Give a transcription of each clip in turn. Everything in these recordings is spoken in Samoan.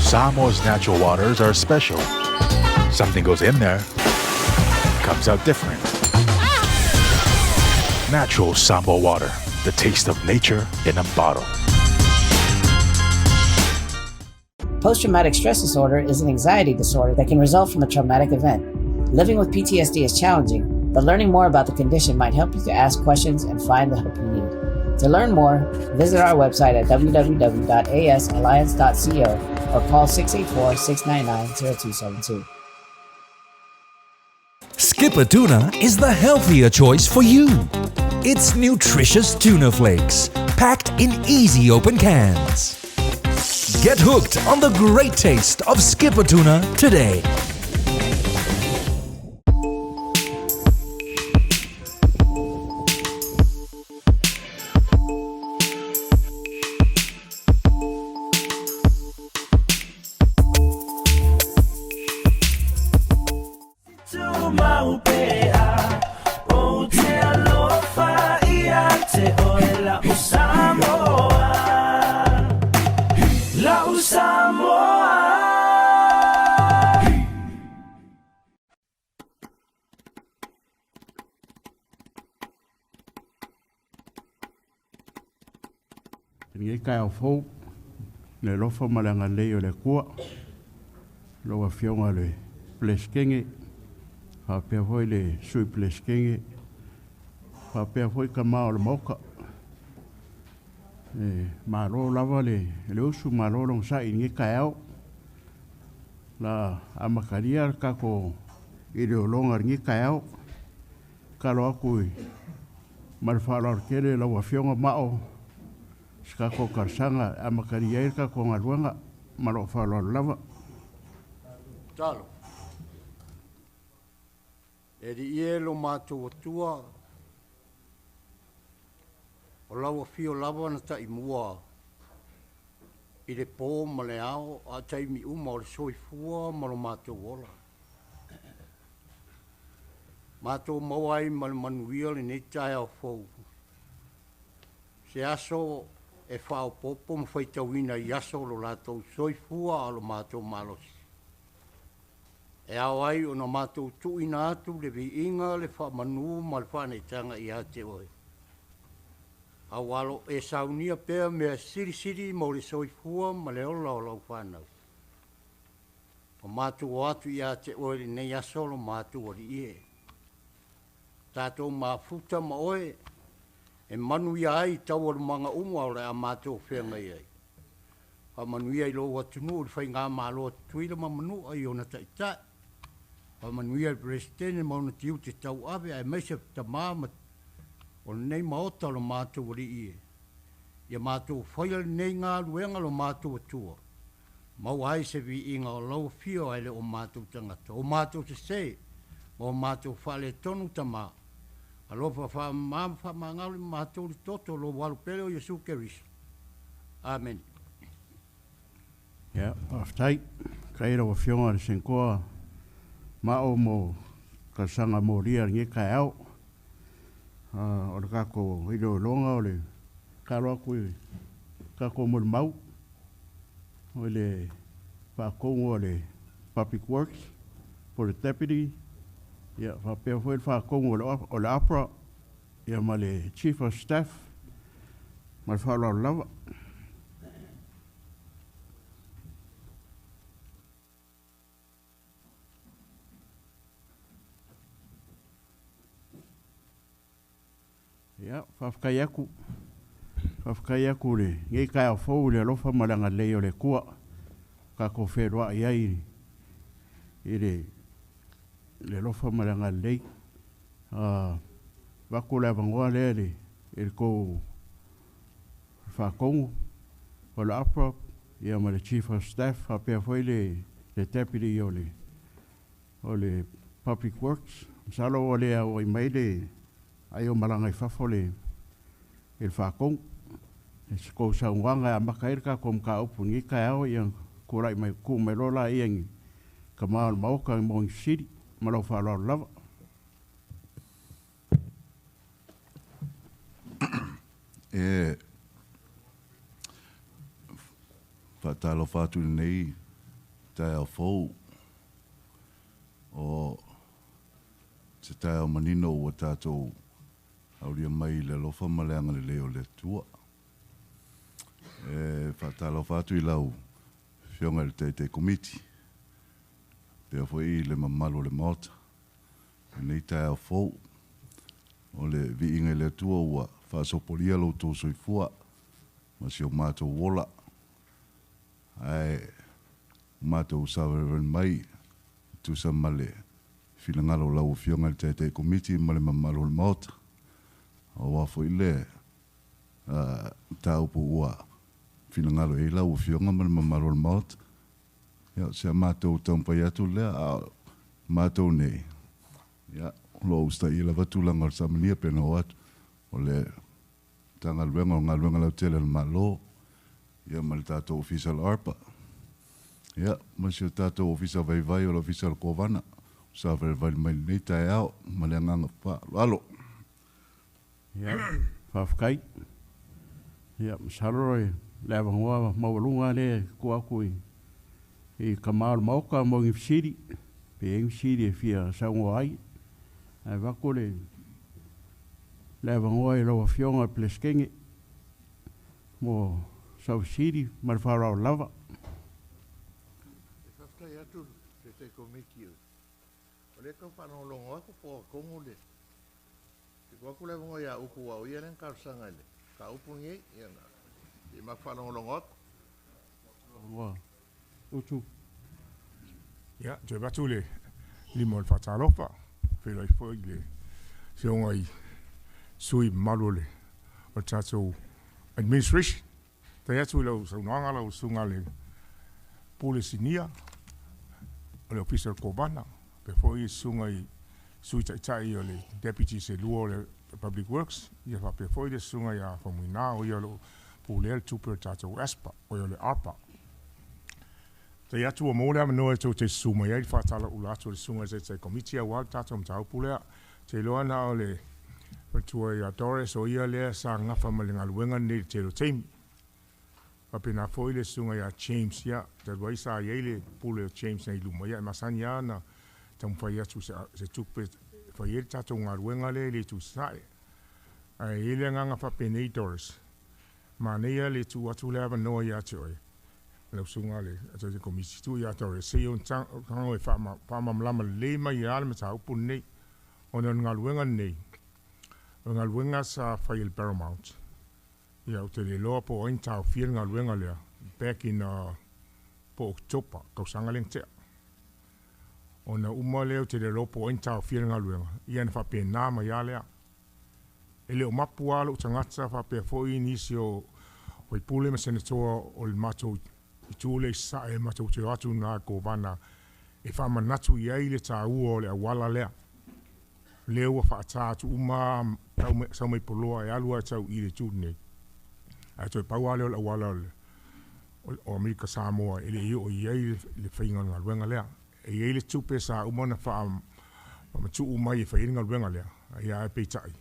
Samoa's natural waters are special. Something goes in there, comes out different. Natural Samoa water, the taste of nature in a bottle. Post traumatic stress disorder is an anxiety disorder that can result from a traumatic event. Living with PTSD is challenging, but learning more about the condition might help you to ask questions and find the help you need. To learn more, visit our website at www.asalliance.co or call 684 699 0272. Skipper Tuna is the healthier choice for you. It's nutritious tuna flakes, packed in easy open cans. Get hooked on the great taste of Skipper Tuna today. Lenei taeao fou, le alofa ma le agalelei o le Atua, lau Afioga i le Peresetene, faapea foi le Sui Peresetene, faapea foi tama o le Maota. E malo lava le usu, malo le onosai i lenei taeao. O le a amatalia le tatou iloiloga i lenei taeao. E tatalo atu ma le faaaloalo tele i lau Afioga Ma'a se tatou talosaga e amatalia ai le tatou galuega. Ma lou faaaloalo lava. Tatalo. E Alii e lo matou Atua, o lau afio lava na taimua i le po ma le ao a o taimi uma o le soifua ma lo matou ola. Matou maua ai ma le manuia lenei taeao fou, se aso e faaopoopo ma faitauina i aso o lo latou soifua a o lo matou malosi. E ao ai ona matou tuuina atu le viiga, le faamanu ma le faaneetaga ia te oe, aua lo o e saunia pea mea silisili mo le soifua ma le ola o lau fanau. Ua matou o atu ia te oe i lenei aso lo matou Alii e. Tatou mafuta ma oe e manuia ai i taualumaga uma o le a matou feagai ai. Faamanuia i lou atunuu i le Faigamalo a Tutuila ma Manua i ona taitai. Faamanuia i le Peresetene ma ona tiute tauave aemaise tama ma o lenei Maota o lo matou Alii e. Ia matou faia lenei galuega lo matou Atua, maua ai se viiga o lau afio ae le o matou tagata, o matou sese ma o matou faaletonu tama. Alofa faamama ma faamagalo i matou le toto o lou Alo pele o Iesu Keriso. Amene. Ia, faafetai. Faafetai i lau Afioga i le Senator Mao mo talosaga molia i lenei taeao. O le tatou iloiloga o le tatalo atu i tatou molimau o le faatonu a le Public Works po o le Deputy, ia faapea foi le faatonu o le APRA ia ma le Chief of Staff. Ma le faaaloalo lava. Ia, faafetai atu. Faafetai atu i lenei taeao fou i le alofa ma le agalelei o le Atua ua tatou feiloai ai i le alofa ma le agalelei. Avatu le avanoa lea i le tou faatonu o le APRA ma le Chief of Staff faapea foi le Deputy o le Public Works. Masalo ua le auai mai le ai o malaga i fafo le faatonu. I se tou saunoaga e amata ai le tatou mataupu i lenei taeao, ia tulai mai, tu mai loa laia i tama o le Maota mo ni fesili. Ma lou faaaloalo lava. E faatalofa atu i lenei taeao fou. O se taeao manino ua tatou aulia mai i le alofa ma le agalelei o le Atua. E faatalofa atu i lau Afioga i le Taitai Komiti, faapea foi le mamalu o le Maota i lenei taeao fou. O le viiga i le Atua ua faasopolia lo outou soifua ma si o matou ola, ae matou savalivali mai e tusa ma le finagalo o lau Afioga i le Taitai Komiti ma le mamalu o le Maota, aua foi le mataupu ua finagalo i ai lau Afioga ma le mamalu o le Maota. Ia, o si a matou taumafai atu lea, a o matou nei, ia, o lo o usitaia lava tulaga o le samania pe na oo atu o le Matagaluega o Galuega Lautele a le Malo, ia ma le tatou Ofisa o le ARPA, ia ma si o tatou Ofisa Vaivai o le Ofisa o le Kovana, savalivali mai lenei taeao ma le agaga faaaloalo. Ia, faafetai. Ia, masalo e le avanoa maualuga lea e tuu atu i tama o le Maota mo ni fesili, pe i ai ni fesili e fia saunoa ai. Ae avatu le avanoa i lau Afioga i le Peresetene mo sau fesili ma le faaaloalo lava. E faafetai atu i le Taitai Komiti o lea e tau faalogologo atu po o atonu le tuu atu le avanoa ia Utu aua o ia lea na talosaga i le mataupu lenei. Ia na se i matou faalogologo atu. Utu. Ia, toe avatu le lima o le faatalofa, feiloai foi i le afioga i sui mamalu o le tatou administration. Faafetai atu i lau saunoaga lau susuga i le Pule Sinia o le Ofisa o le Kovana, faapea foi le susuga i Sui Taitai o le Deputy se lua o le Public Works, ia faapea foi le susuga ia Faumuina o ia o lo o pulea le tupe o le tatou ASPA, o le ARPA. Faafetai atu ua maua le avanoa e tou te susu mai ai i le faatalaula atu a le susuga i le Taitai Komiti aua le tatou mataupu lea. Ou te iloa na o le matua ia Doris o ia lea sa gafa ma le galuega lenei i le tele o taimi. Faapena foi le susuga ia James, ia, talu ai sa i ai le pule o James nei i luma, ia e masani lava ona taumafai atu i se tupe e fai ai le tatou galuega lea i le itu i Sasae. Ae i ai le agaga faapenei Doris, manaia le tuu atu le avanoa ia te oe, lau susuga i le Taitai Komiti, tuu ia Doris se i ou tago e faamalamalama lelei mai lava le mataupu lenei, ona o le galuega lenei, o le galuega sa fai e le Paramount. Ia, ou te le iloa po o ai na taofia le galuega lea back in po o Oketopa tausaga lea na tea. Ona uma lea, ou te le iloa po o ai na taofia le galuega, ia na faapena mai lava lea. E le o mapu lava lou tagata faapea foi nisi o faipule ma senatoa o le matou itu lea i Sasae, matou te o atu i le Kovana e faamanatu i ai le taua o le auala lea. Lea ua faata atu uma sau mai Poloa e alu lava tau i le itu lenei. Ae toe pau lava lea o le auala o Amerika Samoa e le i oo i ai le faiga o le galuega lea. E i ai le tupe sa uma ona faamatuu mai e fai ai le galuega lea, ia ae peitai,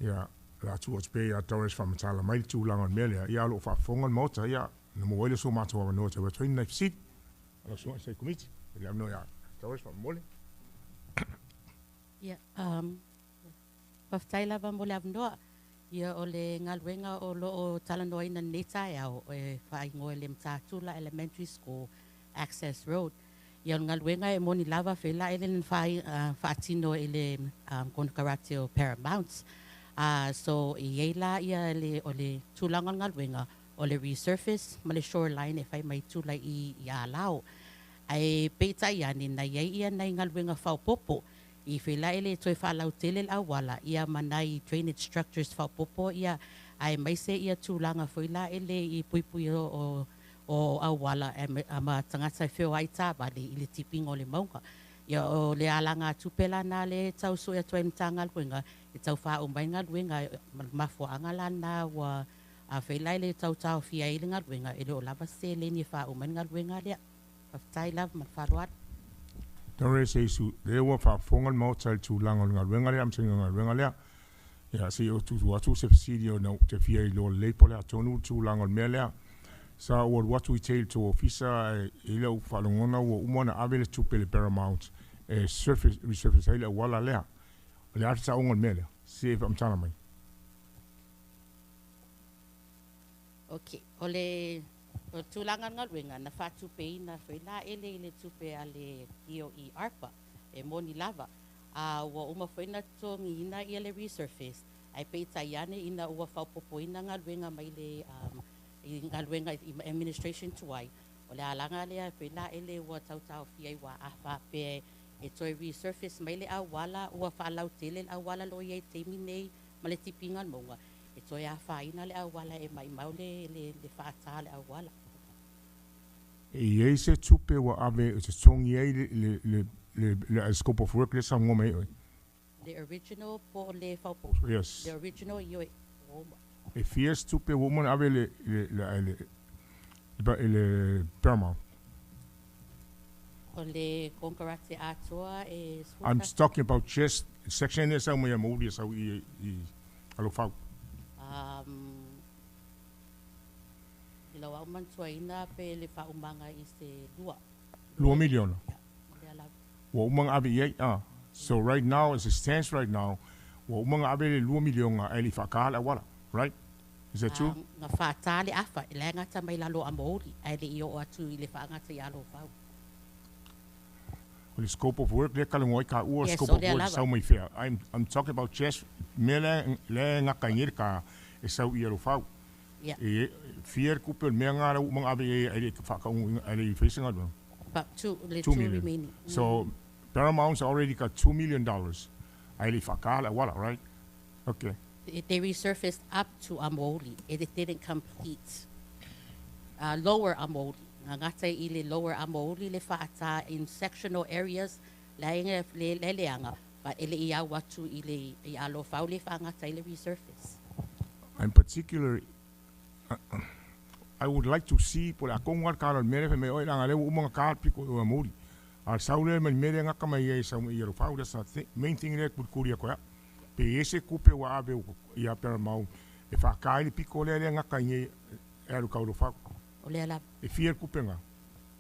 ia, o le a tuu atu pea ia Doris e faamatala mai le tulaga o le mea lea, ia ae o lo o faafofoga le Maota, ia, ona maua ai lea o so matou avanoa e tau atu ai ni nai fesili. Lau susuga i le Taitai Komiti, le avanoa ia Doris faamolemole. Ia, faafetai lava mo le avanoa. Ia, o le galuega o lo o talanoaina i lenei taeao e faaigoa i le Matatula Elementary School Access Road. Ia, o le galuega e moni lava fela e le na faatino i le konekarate o Paramount. So i ai la ia le, o le tulaga o le galuega o le resurface ma le shoreline e fai mai tula i Alao. Ae peitai ane na iai ia nai galuega faaopoopo i fela e le toe faalautele le auala ia ma nai drainage structures faaopoopo ia aemaise ia tulaga foi la ele i puipui o auala e ma tagata e feoai taavale i le tipiga o le mauga. Ia, o le alagatupe lana le tau sue atu ai Matagaluega e tau faauma ai galuega ma mafuaaga lana ua afai la e le tau taofia ai le galuega e le o lava seleni e faauma ai le galuega lea. Faafetai lava ma le faaaloalo. Doris, e isu, lea ua faafofoga le Maota i le tulaga o le galuega lea, amataga o le galuega lea. Ia, se i ou tuutuu atu se fesili ona ou te fia iloa lelei po o le a tonu le tulaga o le mea lea. Sa ou alu atu i tai i le tou ofisa ae i lau faalogona ua uma ona ave le tupe i le Paramount e surface, resurface ai le auala lea. O le a le saoga o le mea lea? Se i faamatala mai. Ok, o le o le tulaga o le galuega na faatupeina foi la ele i le tupe a le DOE ARPA, e moni lava. A ua uma foi ona totogiina ia le resurface, ae peitai ane ina ua faaopoopoina galuega mai le i galuega i administration tuai, o le alaga lea foi la ele ua tau taofia ai aua a faapea e toe resurface mai le auala ua faalautele le auala o lo o i ai i le taimi nei ma le tipiga o le mauga, e toe afaina le auala e maimau le le faata o le auala. E i ai se tupe ua ave e totogi ai le le le le scope of work lea e saunoa mai ai oe? Le original po o le faaopoopo? Yes. Le original, ioe, ua uma. E fia se tupe ua uma ona ave i le le le le Paramount? O le konekarate atoa e I'm talking about just section lea e sau mai ia Mauli e sau i i Alofau. Um, i lau au manatuaina pe le faaumaga i se lua. $2 miliona. Ia, o lea lava. Ua uma ona ave i ai. Ah. So right now, as it stands right now, ua uma ona ave le $2 miliona ae le i faataā le auala. Right? Is that true? Na faatā le afa, e le gata mai lalo o Amouli, ae le i oo atu i le faagata i Alofau. O le scope of work lea talanoa ai taua, Yes, scope o of lea work lava. sau mai fea. I'm talking about just mea lea lea e gata ai le ta e sau i Alofau. Ia. E fia le tupe o le mea lena ua uma ona ave i ai ae le i faataunuuina ae le i faia se galuega? About two, le 2 two million. remaining. So Paramount's already got $2 million ae le i faataā le auala, right? Okay. They resurfaced up to Amouli. It didn't complete. Lower Amouli. Nga gata i le lower Amouli le faatā in sectional areas la inga le le leanga but e le i au atu i le i Alofau le faagata i le resurface. In particular, I would like to see po o le a tonu lava le tala o le mea lea fai mai oi leaga lea ua uma ona ta le pito i o Amouli. A o le sau lea ma le mea lea e gata mai ai e sau mai i Alofau, that's the main thing lea e tulikuli atu ai au. Pe i ai se tupe ua ave ia Paramount e faata ai le pito lea lea e gata i inei e alu i tai o Alofau. O lea lava. E fia le tupe lena?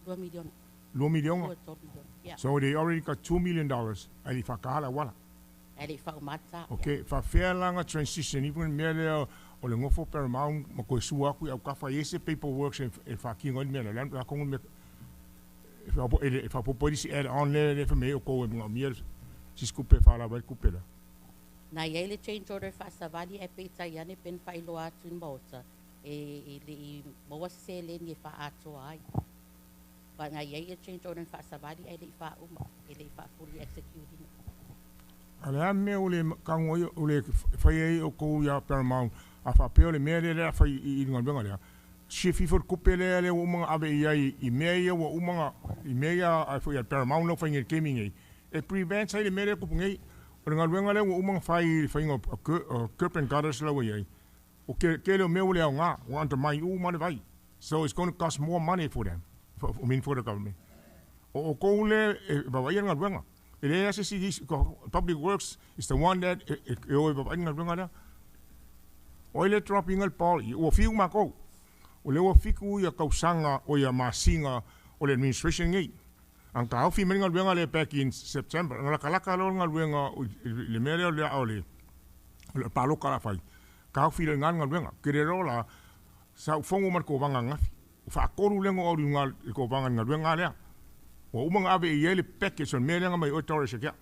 $2 miliona. $2 miliona? $2 miliona. Yeah. So they already got $2 million ae le i faataā le auala. Ae le i faaumata. Okay, faapefea la ona transition ifo le mea lea o le nofo Paramount ma toe sua atu i autafa, e i ai se paperwork e faatino ai le mea lea? O le a tonu le mea e faaopoopo ai le isi add on lea lea e fai mai ai outou e manaomia se isi tupe e faalava ai le tupe lea? Na i ai le change order faasavali ae peitai ane pe na faailoa atu i le maota e e le i maua se seleni e faaatoa ai. But na i ai le change order na faasavali ae le i faauma, e le i faa-fully execute ina. A o le a le mea ua le tago ai o le fai ai outou ia Paramount a faapea o le mea lea o le a fai i le galuega lea? Sift ifo le tupe lea lea ua uma ona ave i ai i mea ia ua uma ona i mea ia a foi a le Paramount lea ua fai nei i le taimi nei e prevent ai le mea lea e tupu nei. O le galuega lea ua uma ona fai i le faiga o curb and gutters la ua i ai, o tele o mea ua le aoga, ua undermine uma le vai. So it's going to cost more money for them, I mean for the government. O outou lea e vaavaaia le galuega. E leai lava se isi, Public Works is the one that e o e vaavaai le galuega lea. O ai lea e drop ina le ball i i? Ua fiu matou. O lea ua 7 ia tausaga o ia masina o le administration nei. A na taofi mai le galuega lea back in September, na latalata loa le galuega i le mea lea o le palota o le a fai, taofi loa i ina le galuega. Tele loa la, sa ou fono ma le kovana ananafi. Ua faatolu lea ona ou alu i luga i le kovana i le galuega lea. Ua uma ona ave i ai le package o le mea lea na aumai e oe Doris ia te au.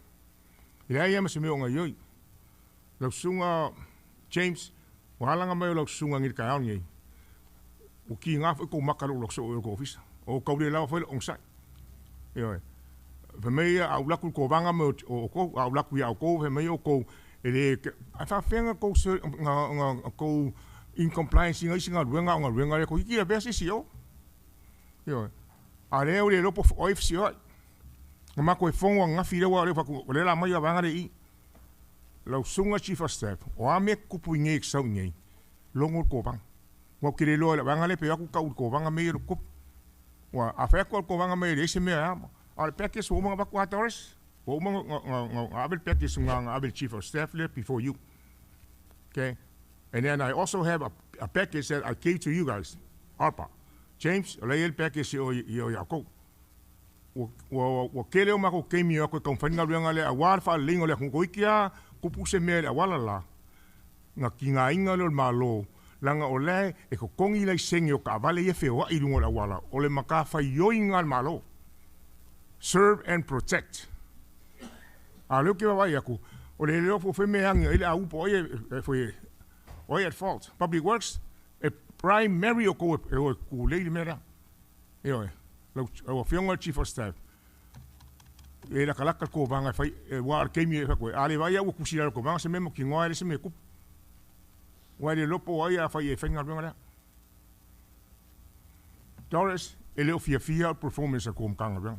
E leai lava ma se mea o gaoioi. Lau susuga James, ua alaga mai o lau susuga nei i le taeao lenei, ua kiga foi tou maka i lou alu atu soo i o i le ofisa. O tau le lawa foi lou onosai. Ioe. Fai mai a ou alu atu i le kovana ma outou, a ou alu atu ia outou, fai mai outou, e le, ae faapefea ona tou in compliance ina isi galuega a o galuega lea toeitiiti lavea se isi i o. Ioe. A o lea ua le iloa po o ai e fesioai. Na matou e fono ananafi lea ua o lea o le a aumai le vaega lea i i. Lau susuga Chief of Staff, o a mea e tutupu i inei e te sau i inei, logo le kovana. Aua ou te le iloa i lau vaega lea pe o atu tau i le kovana mea ia o lo o tutupu. Aua a fai atu lava i le kovana mea ia e leai se mea e a, a o le package ua uma ona avatu lava Doris, ua uma ona ave le package na ave i le Chief of Staff lea before you. Okay? And then I also have a package that I gave to you guys, ARPA. James, o la e i ai le package i o ia outou. Ua, ua, ua tele o matou taimi e o atu e taumafai le galuega lea aua le faaleleiga o le atunuu. Toeitiiti lava tupu se mea i le auala la, ona tigaina lea o le Malo, leaga o la e totogi laisene o taavale ia e feoai i luga o le auala, o le matafaioi lena a le Malo, serve and protect. A o lea ou te vaavaai atu, o le iloa po o fea le mea e agi ai le au po o ai e, foi, o ai e at fault. Public Works, e primary outou e o e tulei le mea lea. Ioe, lau Afioga i le Chief of Staff, e latalata le kovana e fai, aua o le taimi e fai atu ai, a le vaai au ua tusi i lalo o le kovana se mea mautinoa e leai se mea e tupu. Aua e le iloa po o ai a fai e fai le galuega lea. Doris, e le o fiafia au i le performance a le tou Matagaluega.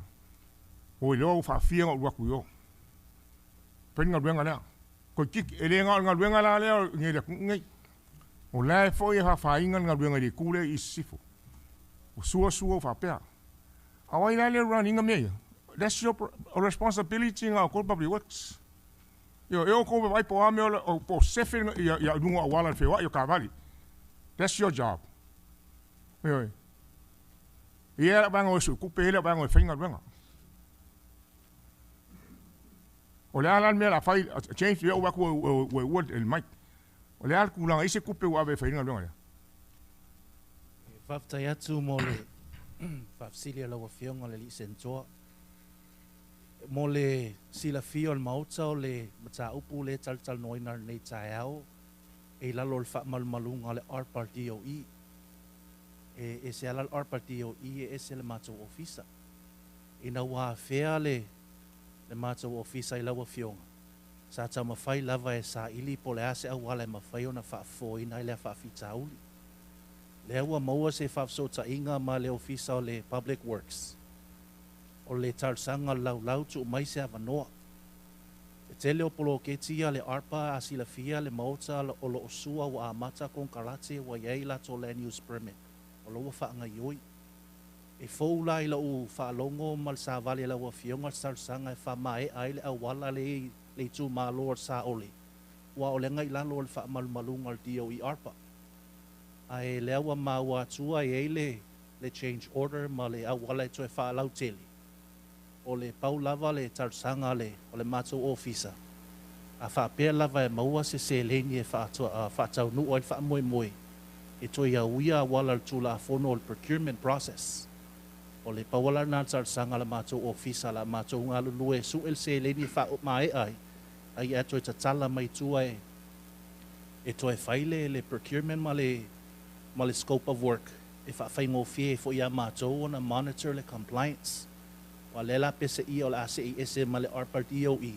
Ua iloa ua faafia ona ou alu atu i o. Fai le galuega lea. Toeitiiti, e le na o le galuega la lea i le atunuu lenei. O la e foi e afaina le galuega i le itu lea i sisifo. Ua sua sua ua faapea. A o ai la lea e run ina mea ia? That's your responsibility na o outou le Public Works. Ioe, e outou vaavaai po o a mea po o sefe ia luga o auala i le feoai o taavale. That's your job. Ioe. E i ai lava lau vaega o e suetupe, e i ai lau vaega o e fai galuega. O le a la le mea o le a fai, James, ia ou vaai atu ua e uua le mic. O le a le tulaga, e i ai se tupe ua ave e fai ai le galuega lea? Faafetai atu mo le faafesili a lau Afioga i le alii Senatoa. Mo le silafia o le Maota o le mataupu lea e talatalanoaina i lenei taeao e i lalo o le faamalumaluga o le ARPA DOE. E ese lava la le ARPA DOE e ese le matou ofisa. Ina ua afea le matou ofisa i lau Afioga, sa taumafai lava e saili po o le a se auala e mafai ona faafofoina ai lea faafitauli. Lea ua maua se faafesootaiga ma le Ofisa o le Public Works, o le talosaga o le laulau tuu mai se avanoa. E tele o poloketi ia a le ARPA a silafia le Maota o lo o sua ua amata konekarate ua i ai latou land use permit o lo ua faagaioi. E fou la i lou faalogo ma le savali a lau Afioga le talosaga e faamaea ai le auala lea i le itumalo o le Saole, aua o le agai i lalo o le faamalumaluga o le DOE ARPA. Ae lea ua maua atua e i ai le change order ma le auala e toe faalautele. O le pau lava le talosaga a le o le matou ofisa, a faapea lava e maua se seleni e faataunuu ai le faamoemoe, e toe auia auala o le Tulafono o le procurement process. O le pau lava lena talosaga a le matou ofisa, la matou galulue e sue le seleni e faamaea ai, a ia toe tatala mai tua e toe fai le procurement ma le scope of work e faafaigofie foi ia matou ona monitor le compliance. Ua lea la pese ia o le a sei ese ma le ARPA DOE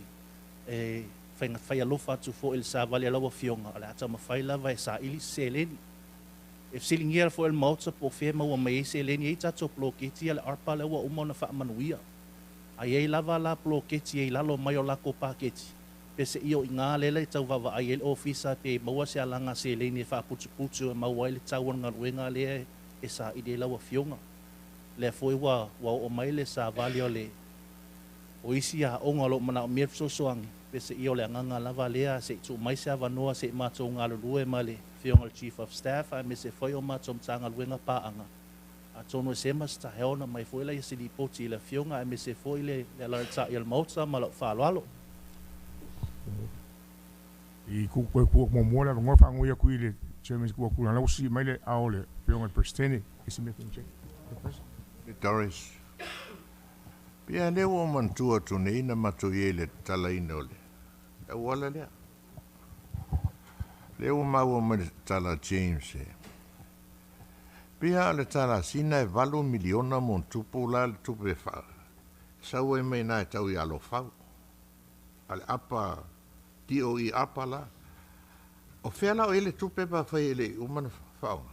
e faiga fai alofa atu foi le savali a lau Afioga o le a taumafai lava e saili se seleni. E fesiligia foi le Maota po o fea maua mai ai seleni ai tatou poloketi a le ARPA lea ua uma ona faamanuia. A i ai lava la poloketi e i lalo mai o lakou paketi, pe se i o i gā lea e tau vaavaai ai le ofisa pe maua se alaga seleni e faaputuputu e maua ai le tau o le galuega lea e saili ai lau Afioga. Lea foi ua oo mai le savali o le o isi aoga o lo o manaomia le fesoasoani, pe se i o le agaga lava lea se i tuu mai se avanoa se i matou galulue ma le Afioga i le Chief of Staff aemaise foi o matou Matagaluega paaga. Atonu e sema se taeao ona mai foi laia se lipoti i le Afioga aemaise foi le alaalatai o le Maota ma lau faaaloalo. I ku koe ku muamua le avanoa faanoi atu i le Chairman ku atu lana ua sii mai le ao o le Afioga i le Peresetene i se mea fai. Doris. Pia lea ua manatua atu nei na matou i ai i le tatalaina o le auala lea. Lea ua maua mai le tala a James e. Pia o le tala a Sina e 8 miliona mo tupu la le tupe fa. Sau ai mai na e tau i alofau. A le apa DOE apa la. O fea la o i le tupe pa fai e le uma na whaonga.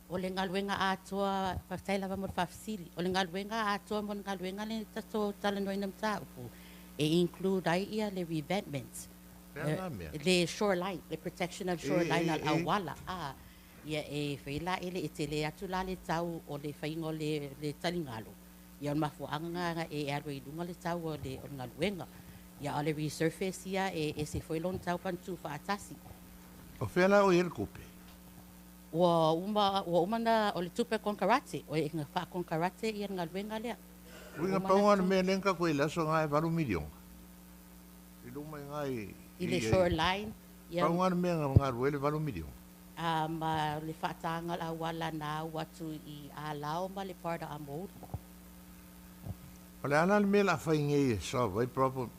O le galuega atoa, faafetai lava mo le faafesili. O le galuega atoa mo le galuega le tatou talanoaina mataupu e include ai ia le revetment. Lea la mea. Le shoreline, le protection of shoreline al auala. A ia e fai la ele e tele atu la le tau o le faiga o le taligalo. Ia o le mafuaaga e alu ai i luga le tau o le galuega. Ia o le resurface ia e ese foi lona tau pana tuufaatasi. O fea la o i le tupe. Ua uma ua uma na o le tupe konekarate, o e na faakonekarate ia le galuega lea. Uiga pau lava o le mea lea na tatou i le aso lena e $8 miliona i luma i ina i I le shoreline ia. Pau lava le mea na galue ai le $8 miliona. A ma le faataga o le auala na au atu i Alao ma le part o Amouli. O le a la le mea o le a fai nei e solve ai problem?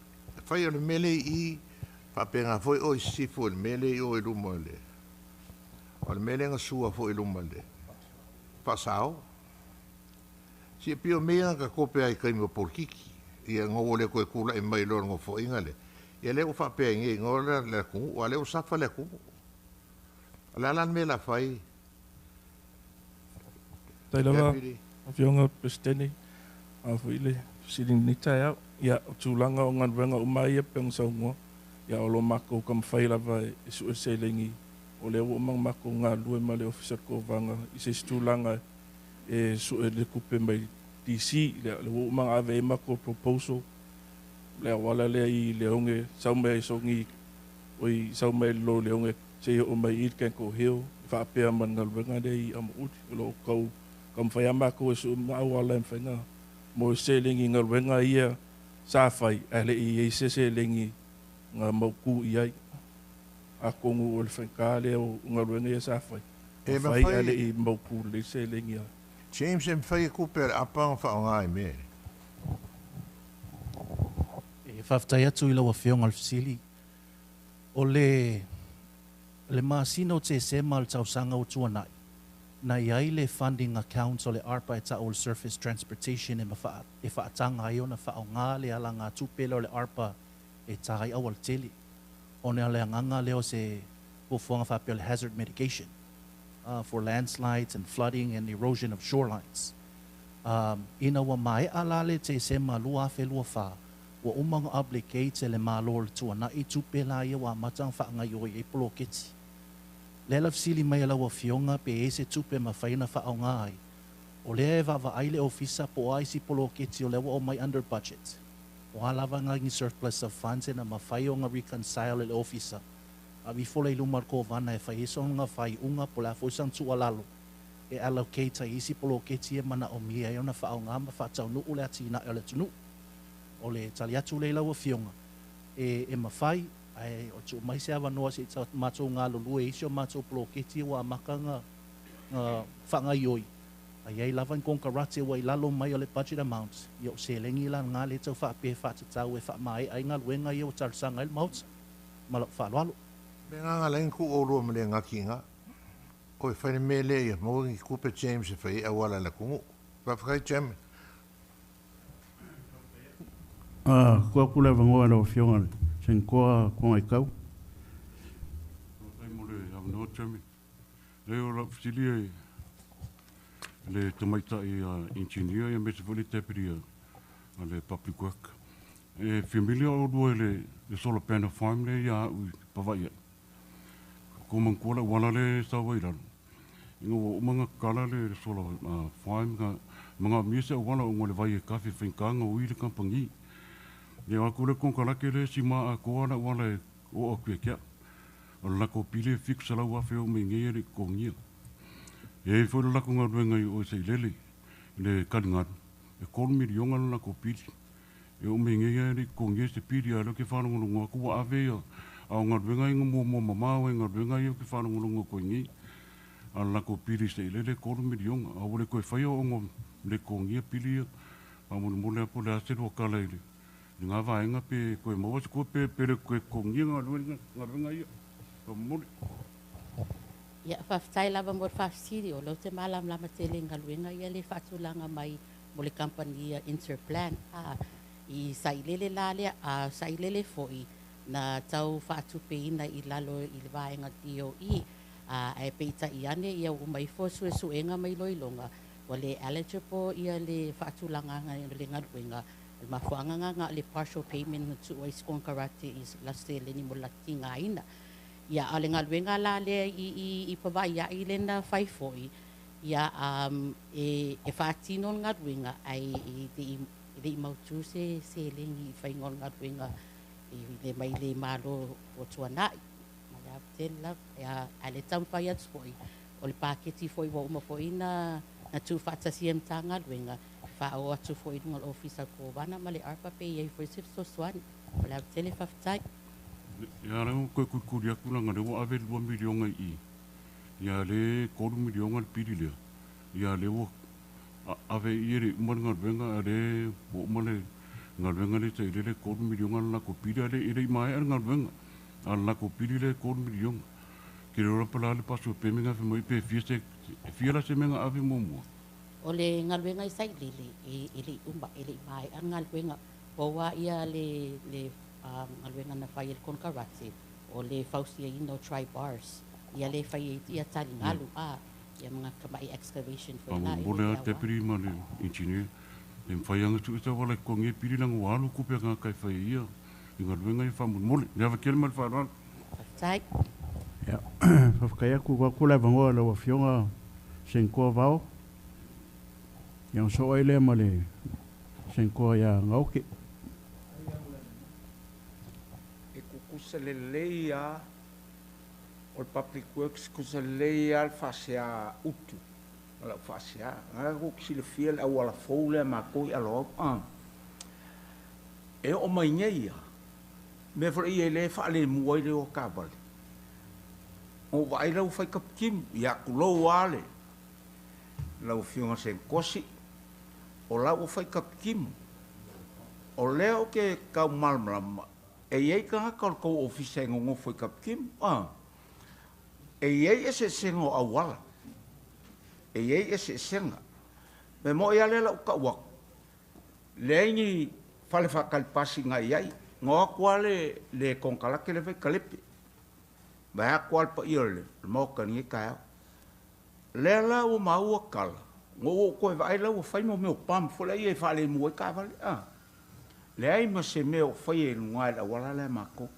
Fai o le mea lea i i, faapena foi oe i sisifo i le mea lea i o i luma o le O le mea lea na sua foi i luma i le faasao. Si pei o mea ia na tatope ai i taimi o polokiki. Ia ina ua le toe tulai mai loa i le nofoaiga lea, ia lea ua faapea ai nei loa le atunuu, a o lea ua safa le atunuu. O le a la le mea o le a fai? Faafetai lava Afioga i le Peresetene a foi le fesili i lenei taeao. Ia, o tulaga o galuega uma ia pei ona saunoa, ia o lo o matou taumafai lava e sue seleni. O lea ua uma ona matou galulue ma le Ofisa o le Kovana i se isi tulaga e sue le tupe mai DC. Lea ua uma ona ave i ai matou proposal, le auala lea i Leone, sau mai ai Sogi, oi, sau mai lalo i Leone seia oo mai i Kanko Hill, faapea ma le galuega lea i Amouli. O lo o tau taumafai lava matou e sue uma auala e mafai ona mo seleni i galuega ia sa fai ae le i i ai se seleni na mautu i ai. Atonu o le faigata lea o galuega ia sa fai, E na fai ae le mafai i mautu lelei seleni a. James e mafai e tupe a le apa ona faaaoga i mea ia. E faafetai atu i lau Afioga i le fesili. O le le masina o Tesema o le tausaga ua tuanai, na i ai le funding account o le ARPA e tau o le Surface Transportation e e faataga ai ona faaaoga le alagatupe lea o le ARPA e ta ai aualatele. Ona o le agaga lea o se fuafuaga faapea o le hazard mitigation for landslides and flooding and erosion of shorelines. Ina ua maea la le Tesema 2024, ua uma ona obligate e le Malo o le tuanai tupe la ia ua amata ona faagaoioi ai poloketi. Lea la fesili mai a lau Afioga pe i ai se tupe e mafai ona faaaoga ai. O lea e vaavaai le Ofisa po o a isi poloketi o lea ua aumai under budget. O a lava nai ni surplus of funds e na mafai ona reconcile e le Ofisa, ave ifo lea i luma o le Kovana e fai ai sona faaiuga po o le a foi sana tuualalo e allocate ai isi poloketi e manaomia ai ona faaaoga ma faataunuu le atinae o le atunuu. O le tali atu lea i lau Afioga, e e mafai, ae o tuu mai se avanoa se i matou galulue i isi o matou poloketi ua amata ona faagaoioi, a i ai lava ni konekarate ua i lalo mai o le budget amount, ia o seleni la lena lea e tau faapea e faatatau e faamaea ai galuega ia ua talosaga ai le Maota. Ma lou faaaloalo. Mea na ala ai ona tuu oulua ma le gati i ina. Oi, fai le mea lea ia maua ni tupe James e fai ai auala a le atunuu. Faafetai Chairman. Tuu atu le avanoa i lau Afioga i le Senatoa Tuangaitau. Faafetai mo le avanoa Chairman. Leai o lau fesili e le tamaitai engineer aemaise foi le deputy a le Public Work. E familiar oulua i le solar panel farm lea ia au i Pavaii ai? Ko manatua le auala lea e sau ai i lalo, ina ua uma ona tatala le solar farm, na manaomia se auala ona o le vai e kafe, e faigata ona ui le kamupani. Ia o atu le konekarate lea sima atoa le auala e oo atu ia te au. O le latou pili e $700,000 e oo mai nei e le i totogia. E i ai foi le latou galuega i o i Sailele i le taligalu, e $3 miliona le latou pili. E oo mai nei lava e le i totogia se pili, a o lea ou te faalogologo atu ua ave ia, a o galuega ia na muamua mamao ai i galuega ia ou te faalogologo atu ai nei. A o le latou pili sailele e $3 miliona, a ua le toe faia ona ua le totogia pili ia. Faamolemole lava po o le a se lua tala i lena vaega pe toe maua se tupe pe le toe totogia galuega ia. Faamolemole. Ia, faafetai lava mo le faafesili. O lea ou te malamalama tele i galuega ia lea e faatulaga mai mo le kamupani Interplan. A, i sailele la lea, a sailele foi na tau faatupeina i lalo i le vaega DOE, a, ae peitai ane ia ua uma ifo suesuega ma iloiloga, ua le eligible ia le faatulagaga o le galuega. O le mafuaaga lena na o le partial payment na tuu ai se konekarate i la seleni mo le latou tigaina. Ia, a o le galuega la lea i Pavaii lea na fai foi, ia, e faatino le galuega ae e le i mautu se seleni i faiga o le galuega i le mai le Malo ua tuanai. Ma le ava tele lava. Ia, ae le taumafai atu foi O le paketi foi ua uma foi na tuufaatasia e Matagaluega, faaoo atu foi i luga o le Ofisa o le Kovana ma le ARPA pe i ai foi se fesoasoani. O le ava tele faafetai. Ia lea ua toe tulikuli atu leaga lea ua ave le $2 miliona i i, ia lea e $3 miliona le pili lea, ia lea ua ave i i e le i uma le galuega a lea ua uma le galuega lea tai lele e $3 miliona le latou pili a e le i maea le galuega a o le latou pili lea e $3 miliona. Ke le iloa po o le a le partial payment na fai mai pe fia se e fia la se mea na ave muamua? O le galuega i Sailele e le i uma, e le i maea le galuega. Pau lava ia le le galuega na fai e le konekarate, o le fausiaina o dry bars, ia lea e fai ai ia taligalu, a, ia ma tamai excavation foi la e le aoga. Deputy ma le engineer, e mafai lava ona tuu se auala e totogi ai pili leaga ua alu tupe a tagata e fai ai ia i galuega ia faamolemole. Le ava tele ma le faaaloalo. Faafetai. Ia, faafetai atu, ua atu le avanoa i lau Afioga Senatoa Vao. Ia ona soo ai lea ma le Senatoa ia Gaoke. E tutusa lelei lava o le Public Works, tutusa lelei lava le faasea utu ma lau faasea. O lena tou te silafia le auala fou lea a matou i Aloau a. E oo mai nei lava, mea foi ia lea e faalemu ai le o a taavale, na ou vaai la ua fai tapitimu, ia tulou lava le lau Afioga i le Senatoa Sii, o la ua fai tapitimu. O lea ou te tau malamalama, e i ai tagata o le tou ofisa e nonofo i Tapitimu, a. E i ai eseesega o auala, e i ai eseesega. E moni lava lea o le a ou tau atu, leai ni fale faatali pasi na i ai, na o atu lava le konekarate lea e fai talepe, vaeatu lava le paia o le Maota i lenei taeao. O lea la ua maua tala, na ou toe vaai la ua fai mea o pump foi laia e faalemu ai taavale a. Leai ma se mea o faia i luga i le auala lea a matou.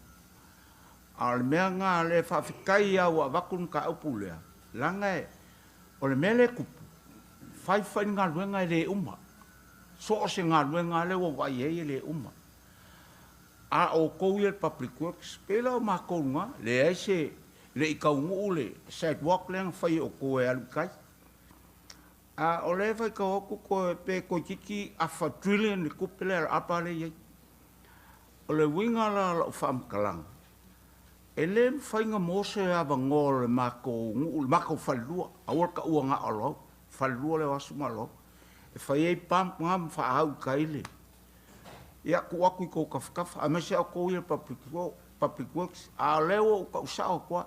A o le mea lena lea faafetai lava ua avatu le mataupu lea, leaga o le mea lea e tupu, fai fai le galuega e le uma. So o se galuega lava lea ua ou vaai i ai e le uma. A o outou ia le Public Works, pei la o matou i luga, leai se, le i taunuu le sidewalk lea na fai e outou e alu i tai. A o lea e faitau atu toe pe toeitiiti afa trillion le tupe lea a le APA lea e i ai. O le uiga la o lau faamatalaga, e le mafai ona maua se avanoa o le matou nuu, le matou falelua, aua le taua na o Loau, falelua lea o Asu ma Loau, e fai ai pump na ma faaau i tai le, ia tuu atu i tou tafatafa, aemaise lava outou ia le Public Works. A o lea ua ou tau sao atu lava,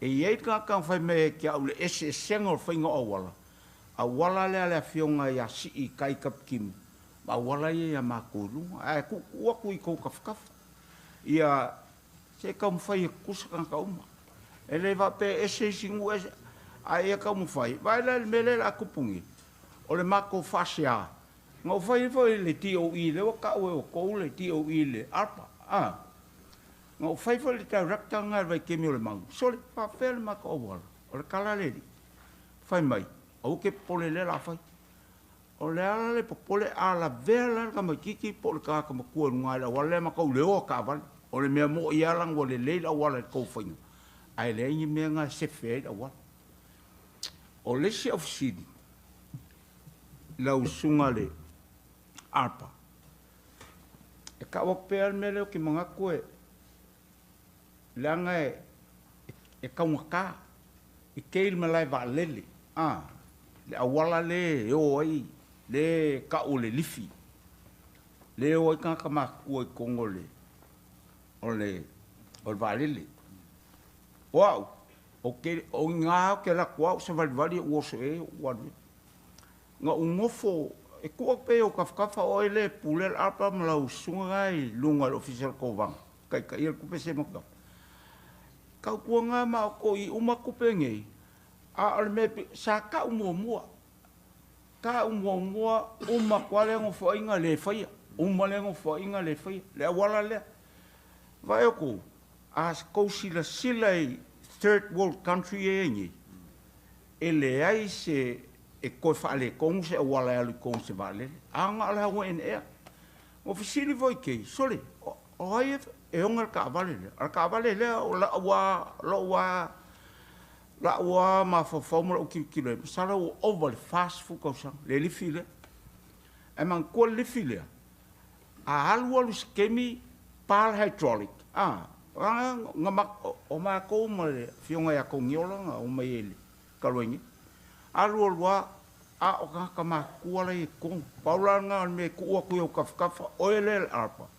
E i ai le tagata na fai mai ia te au i le eseesega o le faiga o auala, auala lea a le afioga ia Sii i tai i Tapitimu, ma auala ia ia matou i luga. Ae tuutuu atu i tou tafatafa, ia se taumafai e tutusa tagata uma. E le faapea e ese isi nuu ese, ae ia taumafai. Vaai la i le mea lea o le a tupu nei, o le matou faasea, na ou fai ai foi i le DOE, lea ua tau e outou le DOE i le ARPA, a. Na ou fai foi i le director lena i le vaitaimi o Lemalu, sole, faapefea le matou auala? O le tala a le alii, fai mai, aua te popole o lea o le a fai. O le ala le popole, a lavea la le tamaitiiti po o le tagata matua i luga i le auala lea matou le o a taavale. O le mea moi lava leaga ua lelei le auala i le tou faiga, ae leai ni mea na e sefe ai le auala. O le isi au fesili i lau susuga i le Arpa, E tau atu pea le mea lea ou te manatu e leaga e taugata i kei le malae vaalele a le auala lea e o ai lea e tau o le lifi lea e o ai tagata matutua i totonu o le o le o le vaalele. O au, ou te o i ina ou te alu atu lava ou savalivali ou oso i ai ou alu i ai. Na ou nofo, e tuu atu pea i ou tafatafa, o oe lea e pulea le apa ma lau susuga la e i luga i le Ofisa o le Kovana, taitaia le tupe se ma Tautuana ma outou i uma tupe nei, a o le mea sa tau muamua, tau muamua uma atu lava lea nofoaiga le faia, uma lea nofoaiga le faia, le auala lea. Vaai outou, a tou silasila i third world country ia e i ai nei, e leai se e toe faaletonu se auala e alu i totonu o se vaalele, a na o le aueneea. Ua fesili foi kei, sole, o ai e ona le taavale lea? O le taavale lea o lau lava, lou lava La'u lava mafaufau ma la'u tilotilo i ai, masalo ua ova i le 40 tausaga le lifi lea. Ae manatua le lifi lea, a alu alu i se taimi pa le hydraulic, a, na o matou ma le Afioga ia Togiola na omai ai i le talu ai nei. Alu alu lava, a o tagata matutua la e i totonu. Pau la lena o le mea e tuu atu i ou tafatafa, oe lea le ARPA,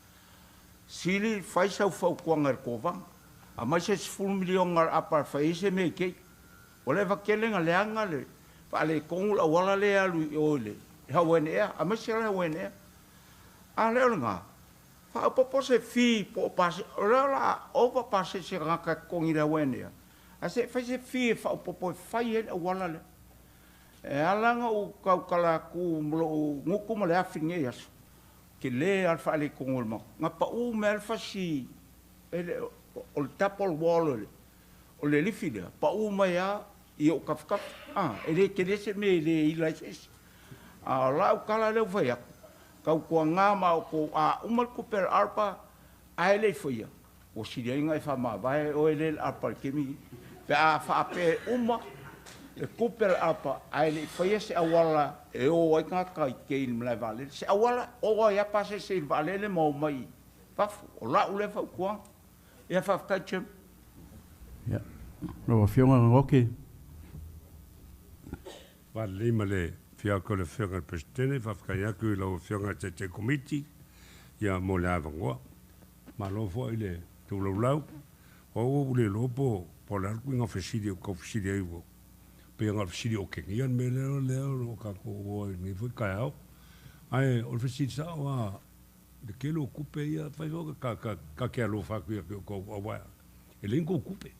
sili fai sau fautuaga i le Kovana, aumai se $10 miliona a le ARPA e fai ai se mea i kei. Ua leva tele na leaga le faaletonu le auala lea e alu i o i le Hawaiian Air, aemaise lava le Hawaiian Air. A le o lena, faaopoopo se fee po o pasese, o lea o le a ova pasese a tagata e totogi i le Hawaiian Air, ae se i fai se fee e faaopoopo e fai ai le auala lea. E ala ona ou tautala atu ma lou gutu ma le afi i lenei aso, tele lava le faaletonu o le maota. Na pau mai lava le fasi, o le double wall o le lifi lea, pau mai lava i ou tafatafa. A, e le tele se mea e le ila ai se isi. A o lau tala lea ua fai atu, tautuana ma outou, a uma le tupe a le ARPA ae le i faia, ua sili ai ona e faamavae oe lea i le ARPA i le taimi lenei. Pe a faapea e uma le tupe a le ARPA ae le i faia se auala e o ai tagata i kei i le malae vaalele, se auala e o ai lava pasese i le vaalele ma o mai i fafo. O lau lea fautuaga. Ia faafetai Chairman. Ia, lau Afioga Roki. Faalelei ma le fiaku o le Afioga i le Peresetene, faafetai atu i lau Afioga i le Taitai Komiti ia mo le avanoa. Malo foi le toulaulau. O au ua ou le iloa po o le a le uiga fesili o tau fesili ai ua pei ona o le fesili otegia le mea lea lea o lo o tatou o ai i lenei foi taeao. Ae o le fesili sao lava i le tele o tupe ia fai foi ka ka ka te alofa atu ia te outou aua e leai ni tou tupe.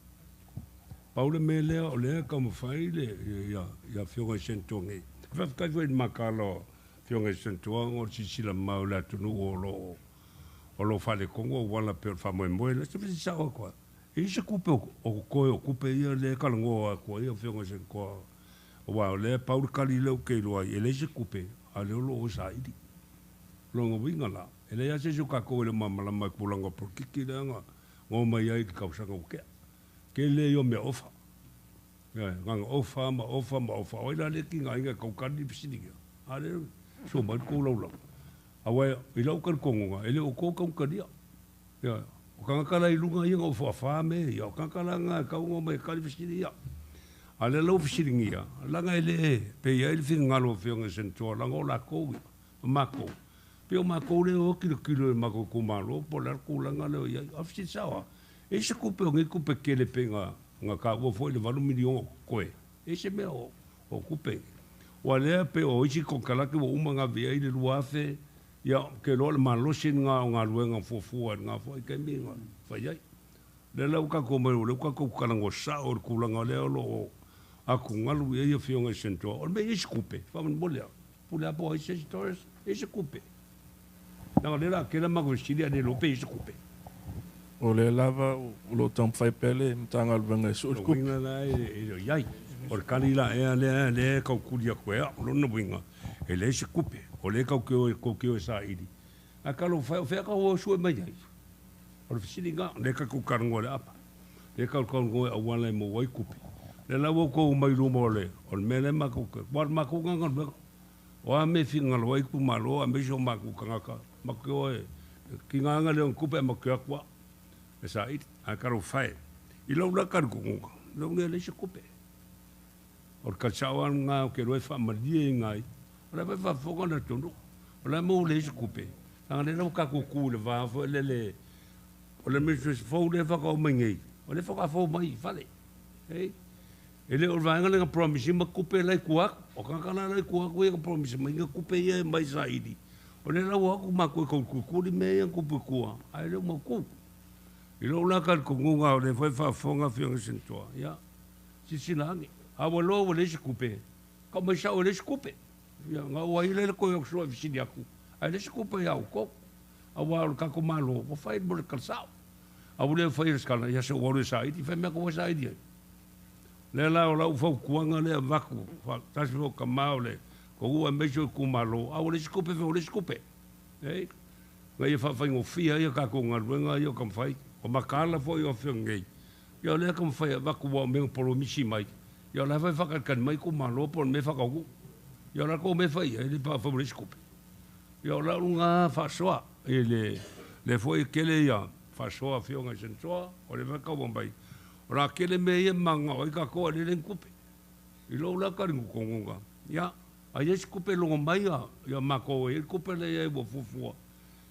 Pau le mea lea o lea e taumafai le ia ia Afioga i Senatoa nei. Faafetai foi i le mataala o Afioga i Senatoa ona o le silasila mamao i le atunuu o lo o o lo o faaletonu auala pei o le faamoemoe lea. Se fesili sao atu lava, e i ai se tupe o totoe o tupe ia lea e talanoa atu ai Afioga i Senatoa aua o lea e pau le tali lea ou te iloa ai e leai se tupe a o lea o lo o saili. O lona uiga la, e leai lava se isi o tatou e le o malamalama i tulaga o polokiki lea na omai ai i le tausaga ua tea. Tele ia o mea ofa. Ioe, na ona ofa ma ofa ma ofa. O ai la lea e tigaina e tau tali le fesili ia? A lea e sua mai le tou laulau. Aua i lau talitonuga, e le o outou taugatalia. Ioe, o tagata la i luga ia na ofaofa mea ia, o tagata la na e tatau ona omai e tali fesili ia. A o lea la ua fesiligia, leaga e le pei ai le finagalo o Afioga i Senatoa, leaga o latou ia, ma matou. Pei o matou lea e o tilotilo i le matou itumalo po o le a le tulaga lea o i ai. A o le fesili sao lava, e i ai se tupe o nei tupe tele pei ona taua foi le $8 miliona o totoe, e i ai se mea o tupe nei? Aua o lea pei o isi konekarate ua uma ona ave i ai le 2000, ia ou te iloa o le malosi lena o galuega fuafua i lena foi taimi na fai ai. O lea la ua tatou omai, o lea ua tatou talanoa sao i le tulaga lea o lo o atugalu i ai Afioga i Senatoa. O le mea e i ai se tupe, faamolemole lava. Pule lava po o ai se isi Torres, e i ai se tupe. Leaga o lea o le a tele a matou fesili ae le iloa pe i ai se tupe. O lea lava o lo o taumafai pea le Matagaluega e sue le tupe. O lona uiga la e le o i ai. O le tali la ea lea lea e tau tuli atu e au. O lona uiga, e leai se tupe. O lea tou te o tou te o e saili. Ae talofa e, o fea tau o e sue mai ai? O le fesili lena, lea tatou talanoa i le apa. Lea tatou talanoa i auala e maua ai tupe. Lea la ua outou omai i luma o le o le mea lea matou te, aua o le matou lena galuega. O a mea e finagalo ai itumalo aemaise o matou tagata, matou te o e tiga lava le ona tupe ae matou te o atu lava e saili. Ae talofa e, i lou la talitonuga, lou lea e leai se tupe. O le tali sao lava lena ou te iloa e faamalieina ai. O la e faafofoga le atunuu, o la e maua leai se tupe, leaga o lea la ua tatou tu i le va foi lele, o le administration fou lea faatoa omai nei, o lea faatoa fou mai i fale. E le o le vaega lea na promise ma tupe la i tua atu. O tagata la la i tua atu ia na promise mai na tupe ia e aumai saili. O lea la ua o atu matou e tau tuituli mea ia na tupu i tua, ae le o mautu. I lou la talitonuga o lea foi e faafofoga Afioga i Senatoa, ia, silasila ane. A ua iloa ua leai se tupe, tau mai sao e leai se tupe. Ia, na ou ai lea le toe o atu e fesili atu, ae leai se tupe ia outou. Aua o le tatou Malo, ua fai mo le tala sao. A ua le faia le sikala, ia se ua alu e saili, fai mea ka ua saili ai. Lea la o lau fautuaga lea avatu, faatasi foi o tama o le toalua aemaise o itumalo, a ua leai se tupe, fai ua leai se tupe. Ei, ina ia faafaigofie ai a tatou galuega ia o taumafai. O mataala foi o Afioga nei, ia o lea e taumafai e avatu aua o mea na polomisi mai. Ia o la e foi faakalikali mai itumalo po o le mea e faataunuu. Ia o le a tou mea e fai i ai le pa fai ma le isi tupe. Ia o lau lena faasoa i le lea foi e tele ia faasoa a afioga i Senatoa o lea foi e tau aumai o le a tele mea ia e mananao ai tatou ae lea e leai ni tupe. I lou la talitonuga, ia a i ai se tupe e logo mai ia matou e i ai le tupe lea i ai ua fuafua,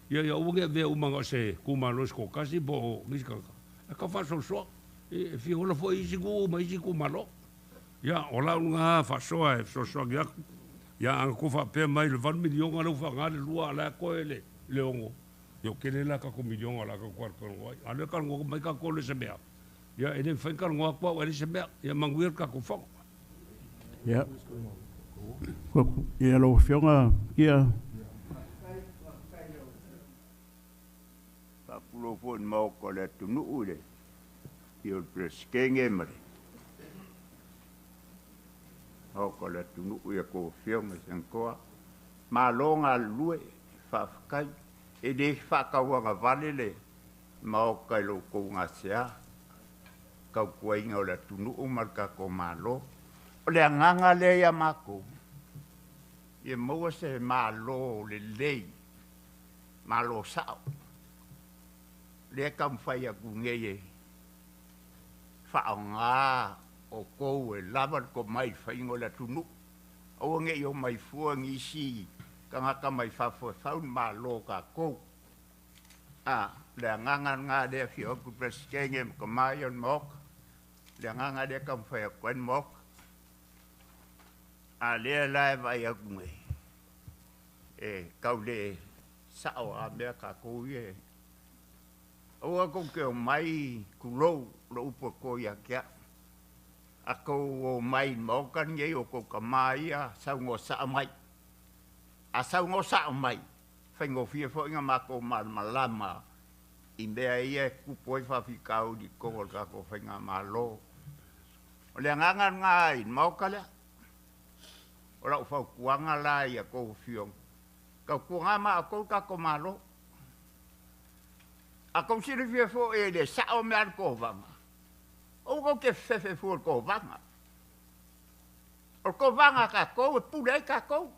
ia ia aua ne i avea uma na o se itumalo se toatasi po o nisi tagata, ae tau faasoasoa. E fia ola foi isi nuu ma isi itumalo. Ia, o lau lena faasoa e fesoasoani atu. Ia, a na tou faapea mai i le $8 miliona lea ua faaaoga le lua a o la e toe le 6, ia ua tele la tatou miliona o le a tatou talanoa ai. A o lea e talanoa mai tatou le se mea, ia e le mafai ona talanoa atu au ae leai se mea. Ia manuia le tatou Fono. Ia, ia lau Afioga Kia. Faatulou foi i le Maota o le atunuu i le afio o le Peresetene ma le Maota o le atunuu i a outou Afioga i Senatoa. Malo galulue, faafetai. E le faatauagavale le Maota i lo outou gasea, tautuaina o le atunuu ma le tatou Malo. O le agaga lea ia matou, ia maua se Malo lelei, Malo sao, lea e taumafai atu nei e faaaoga outou e lava le tomai i le faiga o le atunuu. Aua ne i omai fua nisi tagata mai fafo e fau le Malo o tatou. A, o le agaga lena lea e afio atu le Peresetene ma tama ia o le Maota, o le agaga lea e taumafai atu ai le Maota. A lea la e vaai atu nei, e tau le sao a mea tatou ia e aua tou te omai, tulou lou upu e to ia te au, a tou omai i le Maota lenei o tou tama ia saunoa sao mai. A saunoa sao mai, faigofie foi ona matou malamalama i mea ia e tutupu ai faafitauli i totonu o le tatou faigamalo. O le agaga lena i le Maota lea. O lau fautuaga la i a outou afioga, tautuana ma outou le tatou Malo. A tou silafia foi e le sao mea a le Kovana, aua tou te fefefe fua i le Kovana. O le Kovana a tatou e pule ai tatou.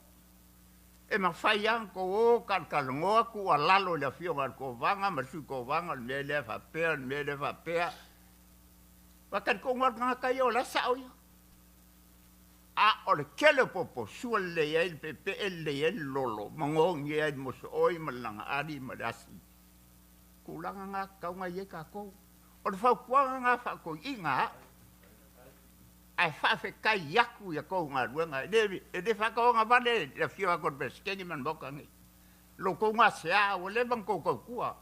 E mafai lava ona tou o talatalanoa tuualalo i le afioga i le Kovana ma le Sui Kovana o le mea lea faapea, o le mea lea faapea. Aua talitonu lava le tagata ia o la e sao ia. A o le tele o popo, sua lelei ai le peepee, lelei ai le lolo, magogi ai le mosooi ma le lagaali ma le asi. Tulaga na tatau ona i ai tatou. O le fautuaga na faatoiina au, ae faafetai atu i a tou galuega. E le faatauagavale le afio atu o le Peresetene ma le Maota nei. Lo outou gasea ua leva ona outou tautua.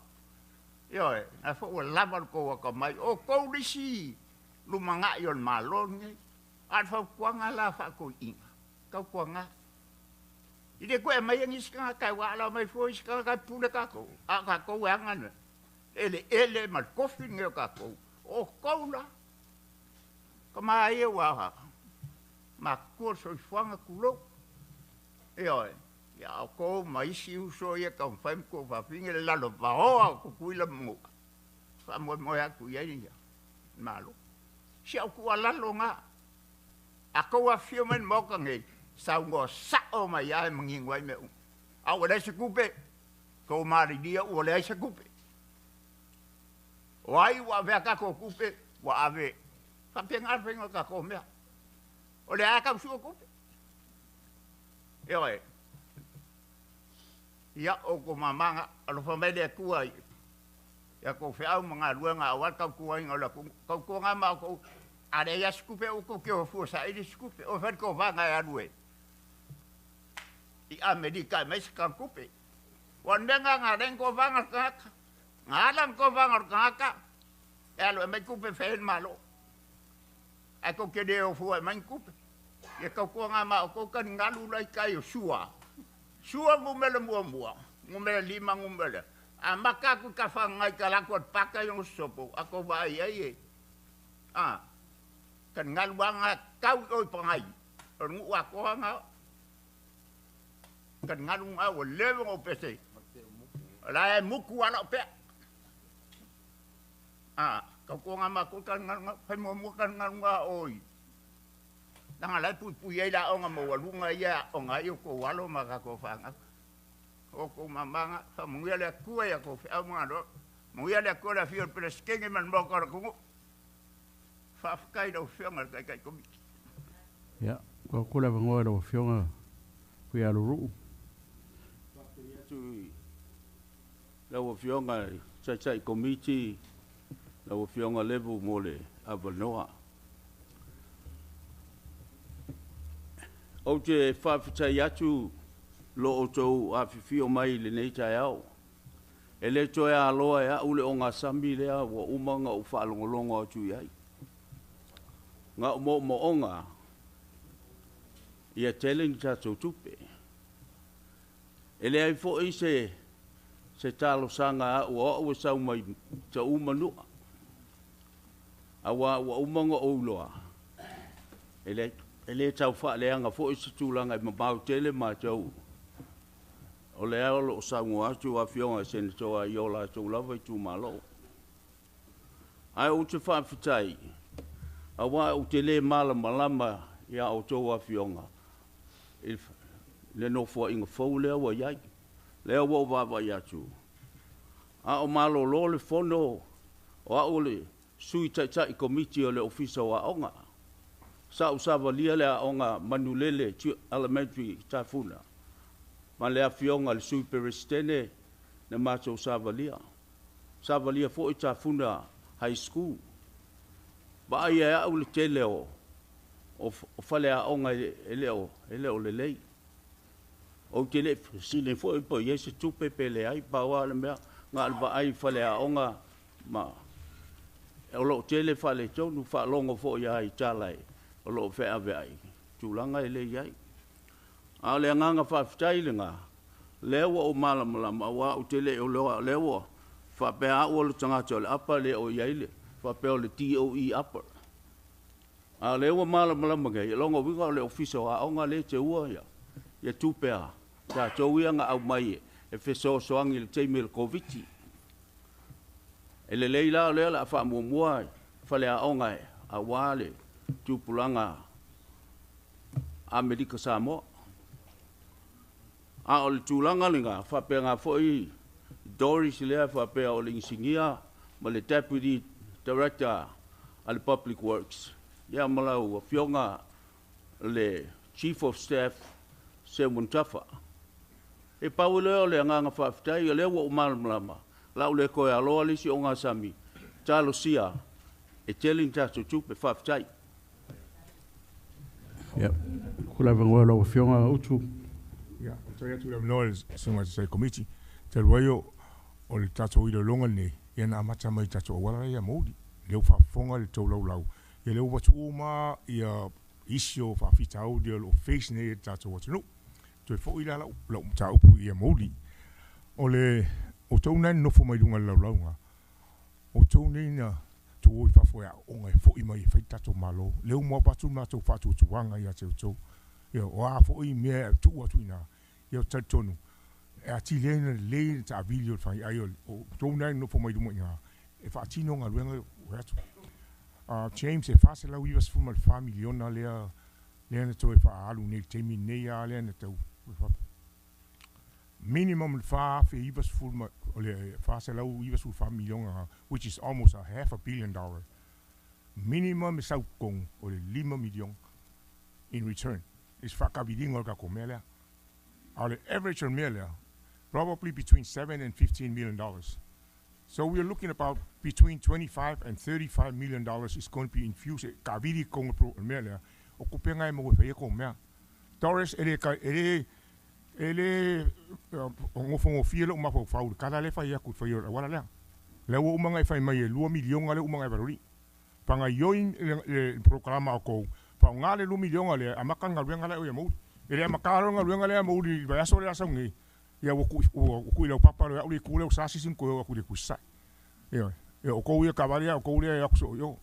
Ioe, na foi ua lava lo outou atamai. O outou le isi lumanai o le Malo lenei. A o le fautuaga la faatoiina, tautuana. I le toe aumaia nisi tagata e ua ala mai fua isi tagata e pule tatou, a o tatou e ana le eleele ma le tofi lenei o tatou. O outou la, tama ia ua matutua le soifuaga, tulou. Ioe, ia a outou ma isi uso ia e taumafai ma tuafafine le lalovaoa o Tutuila ma Manua, faamoemoe atu i ai le Malo. Si au tuualalo na. A tou afifio mai i le Maota nei, saunoa sao mai lava e manino ai mea uma. A ua leai se tupe, tou malilia ua leai se tupe. O ai ua avea tatou tupe, ua ave. Faapena le faiga o tatou mea. O lea lava e tau sue tupe. Ioe. Ia, o outou mama na. Alofa mai le Atua i a tou feau ma galuega aua le tautuaina o le atunuu. Tautuana ma outou, a leai lava se tupe, aua tou te o fua saili se tupe. Ua fai le tovaga e alu e i Amerika e aumai se tala tupe. Ua o le mea lena na ala ai ona tovaga le tagata. Na ala ona tovaga o le tagata e alu e aumai tupe e fai ai le Malo. Ae tou te le o fua e aumai ni tupe. Ia tautuana ma outou taligalu la i tai o Sua. Sua numera muamua, numera 5, numera amata atu i Tafaga i tala atu a le paka i ona sopo, a tou vaai ai e a taligalu lava na tau i o i Pagai, o le nuu atoa na taligalu na ua leva ona ou pese, o la e mutu lava lau pea. A tautuana matou taligalu na, fai muamua taligalu na o i Leaga la e puipui ai le aoga maualuga ia e aooga ai outou alo ma tatou fanau. O outou mamaga, faamanuia le Atua i a outou feau ma galuega. Manuia le Atua i le afio o le Peresetene ma le Maota o le atunuu. Faafetai i lau Afioga i le Taitai Komiti. Ia, tuu atu le avanoa i lau Afioga Fuialuluu. Faafetai atu i lau Afioga i le Taitai Komiti, lau Afioga Levu mo le avanoa. Ou te faafetai atu lo outou afifio mai i lenei taeao. E le toe aloa e au le ogasami lea ua uma ona ou faalogologo atu i ai. Na o moomooga ia tele ni tatou tupe. E leai foi se se talosaga a au o au e sau mai Taʻu ma Nuʻa, auā ua uma ona ou iloa e le e le tau faaleaga foi se tulaga e mamao tele matou. O lea o lo o saunoa atu afioga i Senatoa i o latou lava itumalo. Ae ou te faafetai auā ou te le malamalama i a outou afioga i le Nofoaiga fou lea ua i ai. Lea ua ou vaavaai atu, a o malolo le Fono, o au o le Sui Taitai Komiti o le Ofisa o Aoga. Sa ou savalia le aoga Manulele Elementary i Tafuna ma le afioga i le Sui Peresetene na matou savalia. Savalia foi Tafuna High School. Vaaia e au le tele o faleaoga e le o lelei. Ou te le i fesili foi po o i ai se tupe pe leai, pau lava le mea, na o le vaai i faleaoga ma o lo o tele faaletonu. Faalogo foi lava i tala o lo o feaveai, tulaga e le i ai. A o le agaga faafetai lena, lea ua ou malamalama aua ou te le o iloa, o lea ua faapea au o le tagata o le apa le o i ai le faapea o le DOE Upper. A o lea ua malamalama nei, o lona uiga o le Ofisa o Aoga lea e teua ia tupe a tatou ia na aumai e fesoasoani i le taimi o le Koviti. E lelei la o lea o le a faamuamua faleaoga aua le tupulaga Amerika Samoa. A o le tulaga lena, faapena foi Doris lea faapea o le inisinia ma le Deputy Director a le Public Works, ia ma lau Afioga le Chief of Staff Selwyn Tafa. E pau lea o le agaga faafetai, o lea ua ou malamalama, o le a ou le toe aloa le isi ogasami, talosia e tele ni tatou tupe. Faafetai. Ia, tuu le avanoa i lau Afioga Utu. Ia, faafetai atu i le avanoa i le Susuga i le Taitai Komiti. Talu ai o le tatou iloiloga lenei, ia na amata mai i tatou auala ia mouli. Lea ua faafofoga le tou laulau, ia lea ua avatu uma lava isi o faafitauli o lo o face nei e le tatou atunuu. Toe foi la lau mataupu i mouli. O le outou na e nonofo mai luga i le laulauga, o outou nei na tuu i fafo e aooga e foi mai e fai le tatou Malo. Lea ua avatu le matou faatuatuaga ia te outou. Ia, o a foi mea e tuu atu i ina, ia ou te talitonu e atili ai ona lelei le taavili o le faiai o outou na e nonofo mai luma i ina e faatino galuega ua atu. James, e $494 miliona lea na toe faaalu nei i le taimi lenei lava lea na tau minimum le 4,090 o le $494 miliona, which is almost a half a billion dollar. Minimum e sau totonu o le $5 miliona in return i se faakaviliga o le tatou mea lea. A o le average o le mea lea, probably between 7 and 15 million dollars. So we are looking about between 25 and 35 million dollars is going to be infused e kaavili i totonu o le mea lea, o tupe na e maua e fai ai tou mea. Doris, e le, e le, e le nofogofie lou mafaufau i le tala lea e fai atu i le faia o le auala lea. Lea ua uma ona e fai mai e 2 miliona lea ua uma ona e alu faagaoioi le polokalama a outou, faaaoga le 2 miliona lea e amata le galuega la e i Amouli. E le amata loa le galuega lea Amouli i le vaiaso lea a sau nei, ia ua tuu i laupapa loa e au le itu lea ua sa se isi ona toe o atu i le itu i sasae. Ioe, o outou ia taavale a outou lea e o atu soo i o.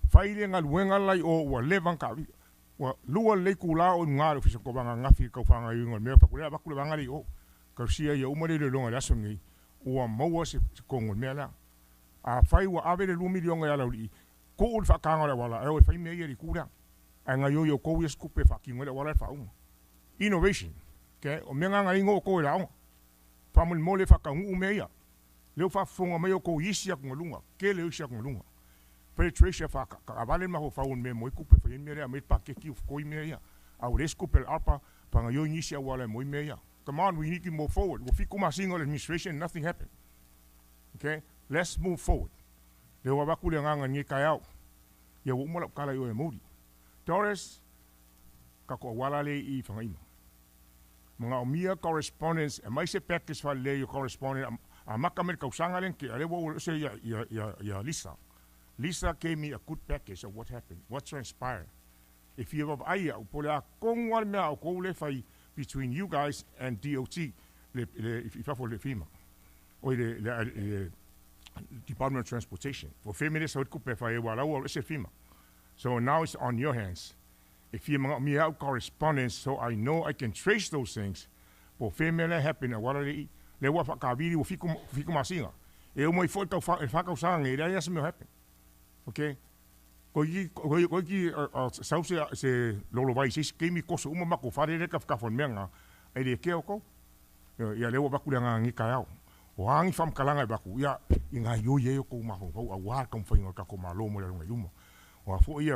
Fai le galuega la i o ua leva ona taavili. Ua lua lelei itula o i luga o le Ofisa o Kovana ananafi i le tau faagaoioiga o le mea, ou fai atu, o lea o le a avatu le vaega lea i o. Talosia ia uma le iloiloga i le aso lenei, ua maua se tonu o le mea lea. Afai ua ave le 2 miliona ia Laulii, tuu le faataga o le auala ae o e fai mea ia i le itu lea. Ae gaoioi e outou ia se tupe e faatino ai le auala lea i le faauga. Innovation, okay, o mea na e igo outou e le aoga. Faamolemole faataunuu mea ia. Lea ua faafofoga mai outou i isi atugaluga, tele o isi atugaluga. Penetration faataavalevale le mafaufau o le mea e maua ai tupe e fai ai le mea lea, aumai le paketi ua fetoi mea ia. A ua leai se tupe a le ARPA, faagaoioi nisi auala e maua ai mea ia. Come on, we need to move forward. Ua 7 masina o le administration, nothing happened. Okay, let's move forward. Lea ua avatu le agaga i lenei taeao. Ia ua uma lau tala i oe e Mody. Doris, tatou auala lea i Fagaima. Manaomia correspondence, aumai se package faalelei o correspondence amata mai le tausaga lea na tea, lea ua ou ese ia Lisa. Lisa gave me a good package of what happened, what transpired. E fia vaavaai au, po o le a tonu lava le mea a outou lea e fai between you guys and DOT le, le, i fafo i le FEMA, oi le Department of Transportation. Po o fea mea lea e sau ai le tupe e fai ai, aua o la ua alu ese le FEMA. So now it's on your hands. E fia manaomia au correspondence so I know I can trace those things po o fea mea la e happen auala le i lea ua faakavili ua 7 masina e uma ifo le 4 tausaga nei e leai lava se mea o happen. Ok toeitiiti sau se lolovai i se isi taimi toso uma matou fale lea e tafatafa o le mea lena ae le kea outou. Ia lea ua avatu le agaga i lenei taeao. O a ni faamatalaga e avatu ia i gaoioi ai outou mafaufau aua le taumafaiga o le tatou Malo mo le aluga i luma. O a foi ia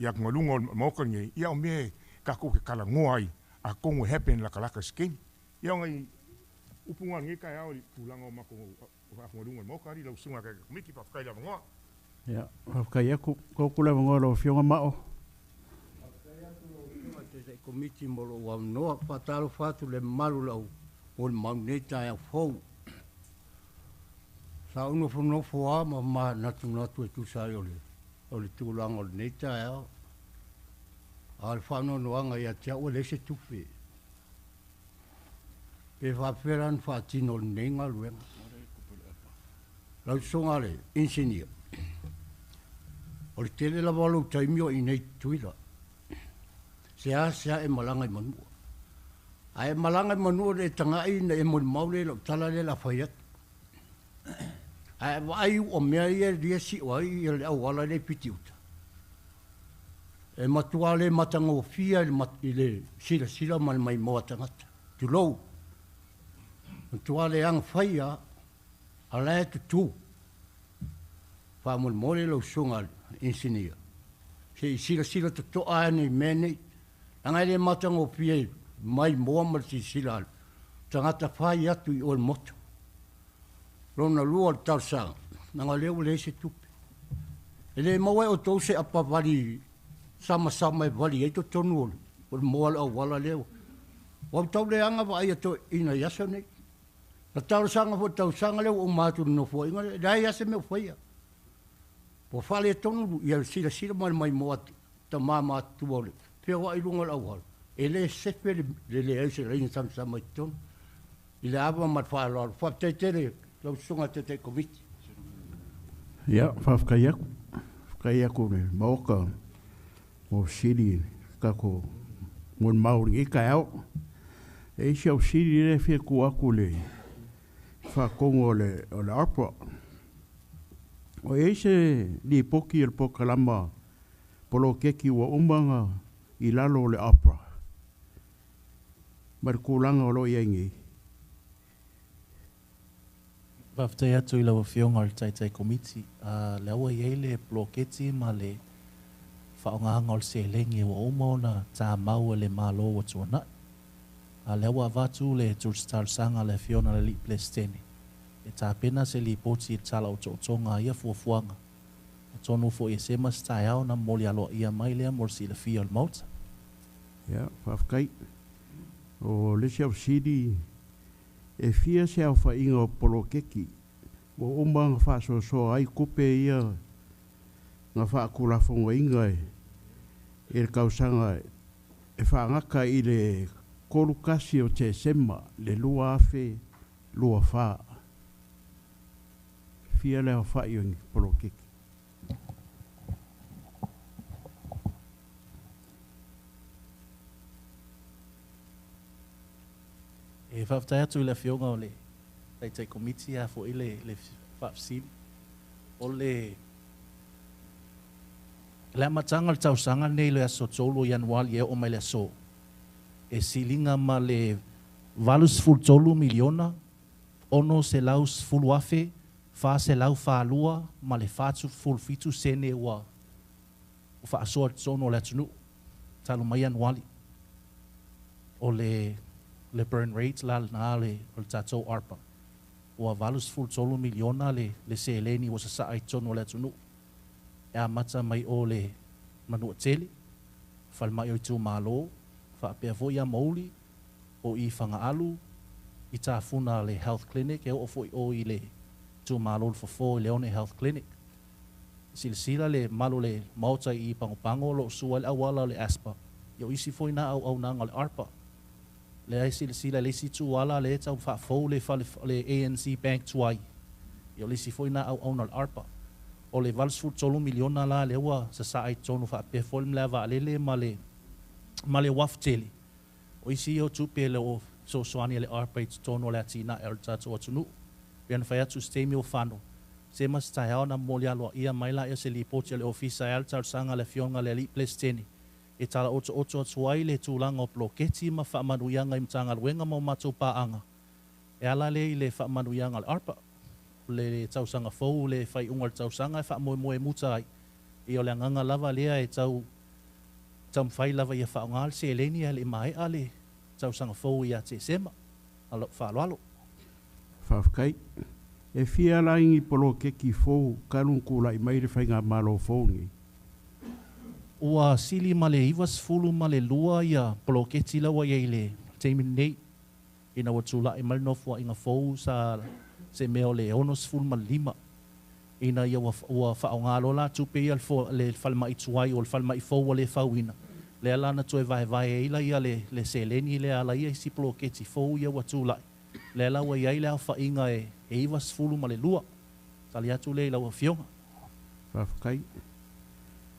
atugaluga o le Maota lenei, ia o mea tatou te talanoa ai, atonu e happen latalata i se taimi. Ia o nai upu na o lenei taeao i le tulaga o matou atugaluga o le Maota, alii lau Susuga i le Taitai Komiti, faafetai le avanoa. Ia, faafetai atu. Tuu atu le avanoa i lau Afioga Mao. Faafetai atu i lau Afioga i le Taitai Komiti mo lou avanoa. Faatalofa atu i le mamalu o le au molimau i lenei taeao fou. Sa ou nofonofo lava ma manatunatu e tusa ai o le tulaga o lenei taeao, a o le faanoanoaga ia te au e leai se tupe. Pe faapefea la ona faatino lenei galuega? Lau Susuga i le Inisinia, o le tele lava o lou taimi o i inei i Tutuila. Seasea e malaga i Manua. A e malaga i Manua ona e tagai ina e molimau lea i lau tala lea o le a fai atu. A e vaai u'a mea ia e sio ai le auala lea i Fitiuta, e matua le matagofie i le silasila ma le maimoa a tagata, tulou, matua leaga fai lava, a o la e tutu. Faamolemole lau Susuga i le Inisinia, se i silasila totoa ane i mea nei, leaga e le matagofie i le maimoa ma le silasila a le tagata fai atu i o i le motu. Lona lua o le talosaga, leaga o lea ua leai se tupe. E le maua e outou se apavali samasama e vali ai totonu o le moa o le auala lea. Ua ou tau leaga vaaia toeaiina i aso nei. Na talosaga foi i le tausaga lea ua uma atu i le nofoaiga lea, e leai lava se mea o faia. Ua faaletonu le silasila ma le maimoa a tama matutua o le feoai i luga o le auala, e le sefe le leai o se laina samasama i totonu. I le ava ma le faaaloalo. Faafetai tele lau Susuga i le Taitai Komiti. Ia, faafetai atu. Faafetai atu i le Maota mo fesili i le tatou molimau i lenei taeao. E i ai si au fesili lea e fia tuu atu i le faatonu o le ARPA. O i ai se lipoti o le polokalama poloketi ua uma ona i lalo o le ARPA ma le tulaga o lo o i ai nei? Faafetai atu i lau Afioga i le Taitai Komiti. Lea ua i ai le poloketi ma le faaaogaina o le seleni ua uma ona tamau e le Malo ua tuanai. A lea ua avatu le tusi talosaga a le Afioga i le Alii Peresetene e tapena se lipoti i le tala otootoga a ia fuafuaga. Atonu foi e sema se taeao ona momoli aloaia mai lea mo le silafia o le Maota. Ia, faafetai. O le isi au fesili, e fia se aofaiga o poloketi ua uma ona faasoasoa ai tupe ia na faatulafonoina i le tausaga e faagata i le 31 o Tesema le 2024? Fia le aofai o ni poloketi? E faafetai atu i le Afioga o le Taitai Komiti a foi le faafesili. O le Le amataga o le tausaga lenei i le aso 3 o Ianuali e oo mai le aso, e siliga ma le 83 miliona 610 afe 442 ma le 47 sene ua faasoa i totonu o le atunuu talu mai Ianuali. O le burn rate la lena o le tatou ARPA. Ua 83 miliona le seleni ua sasaa i totonu o le atunuu. E amata mai o le Manuatele, falemai o itumalo, faapea foi ia Mauli, o i Fagaalu, i Tafuna le Health Clinic, e oo foi o i le itumalo le Fofo i Leone Health Clinic. Silasila le malu le maota i Pagopago o loo sua le auala o le ASPA. Ia o isi foi na auaunaga o le ARPA. Lea e silasila le isi tuala le tau faafou le fale le ANC Bank tuai. Ia o le isi foi na auauna o le ARPA. O le 83 miliona la lea ua sasaa i totonu faapea foi le malaevaalele ma le uafu tele. O isi ia o tupe le o fesoasoani a le ARPA i totonu o le atinae o le tatou atunuu. Pei ona fai atu se taimi o fano, se ma se taeao na momoli aloaia mai laia se lipoti a le ofisa e ala talosaga a le afioga le alii Peresetene e tala otooto atu ai le tulaga o poloketi ma faamanuiaga i Matagaluega ma o matou paaga e ala lea i le faamanuiaga o le ARPA. O le tausaga fou le faaiuga o le tausaga e faamoemoe muta ai. Ia o le agaga lava lea e tau taumafai lava ia faaaoga le seleni ae le i maea le tausaga fou ia Tesema. Ma lou faaaloalo. Faafetai. E fia la ni poloketi fou talu ona tulai mai le faigamalo fou lenei? Ua sili ma le 92 ia poloketi la ua i ai i le taimi lenei. Ina ua tulai mai le nofoaiga fou sa se mea o le 65 ina ia ua faaaoga loa la tupe ia le falemai tuai o le falemai fou ua le fauina. Lea la na toe vaevae ai la ia le seleni lea ala ia isi poloketi fou ia ua tulai. Lea la ua i ai le aofaiga e 92. Tali atu lea i lau afioga. Faafetai.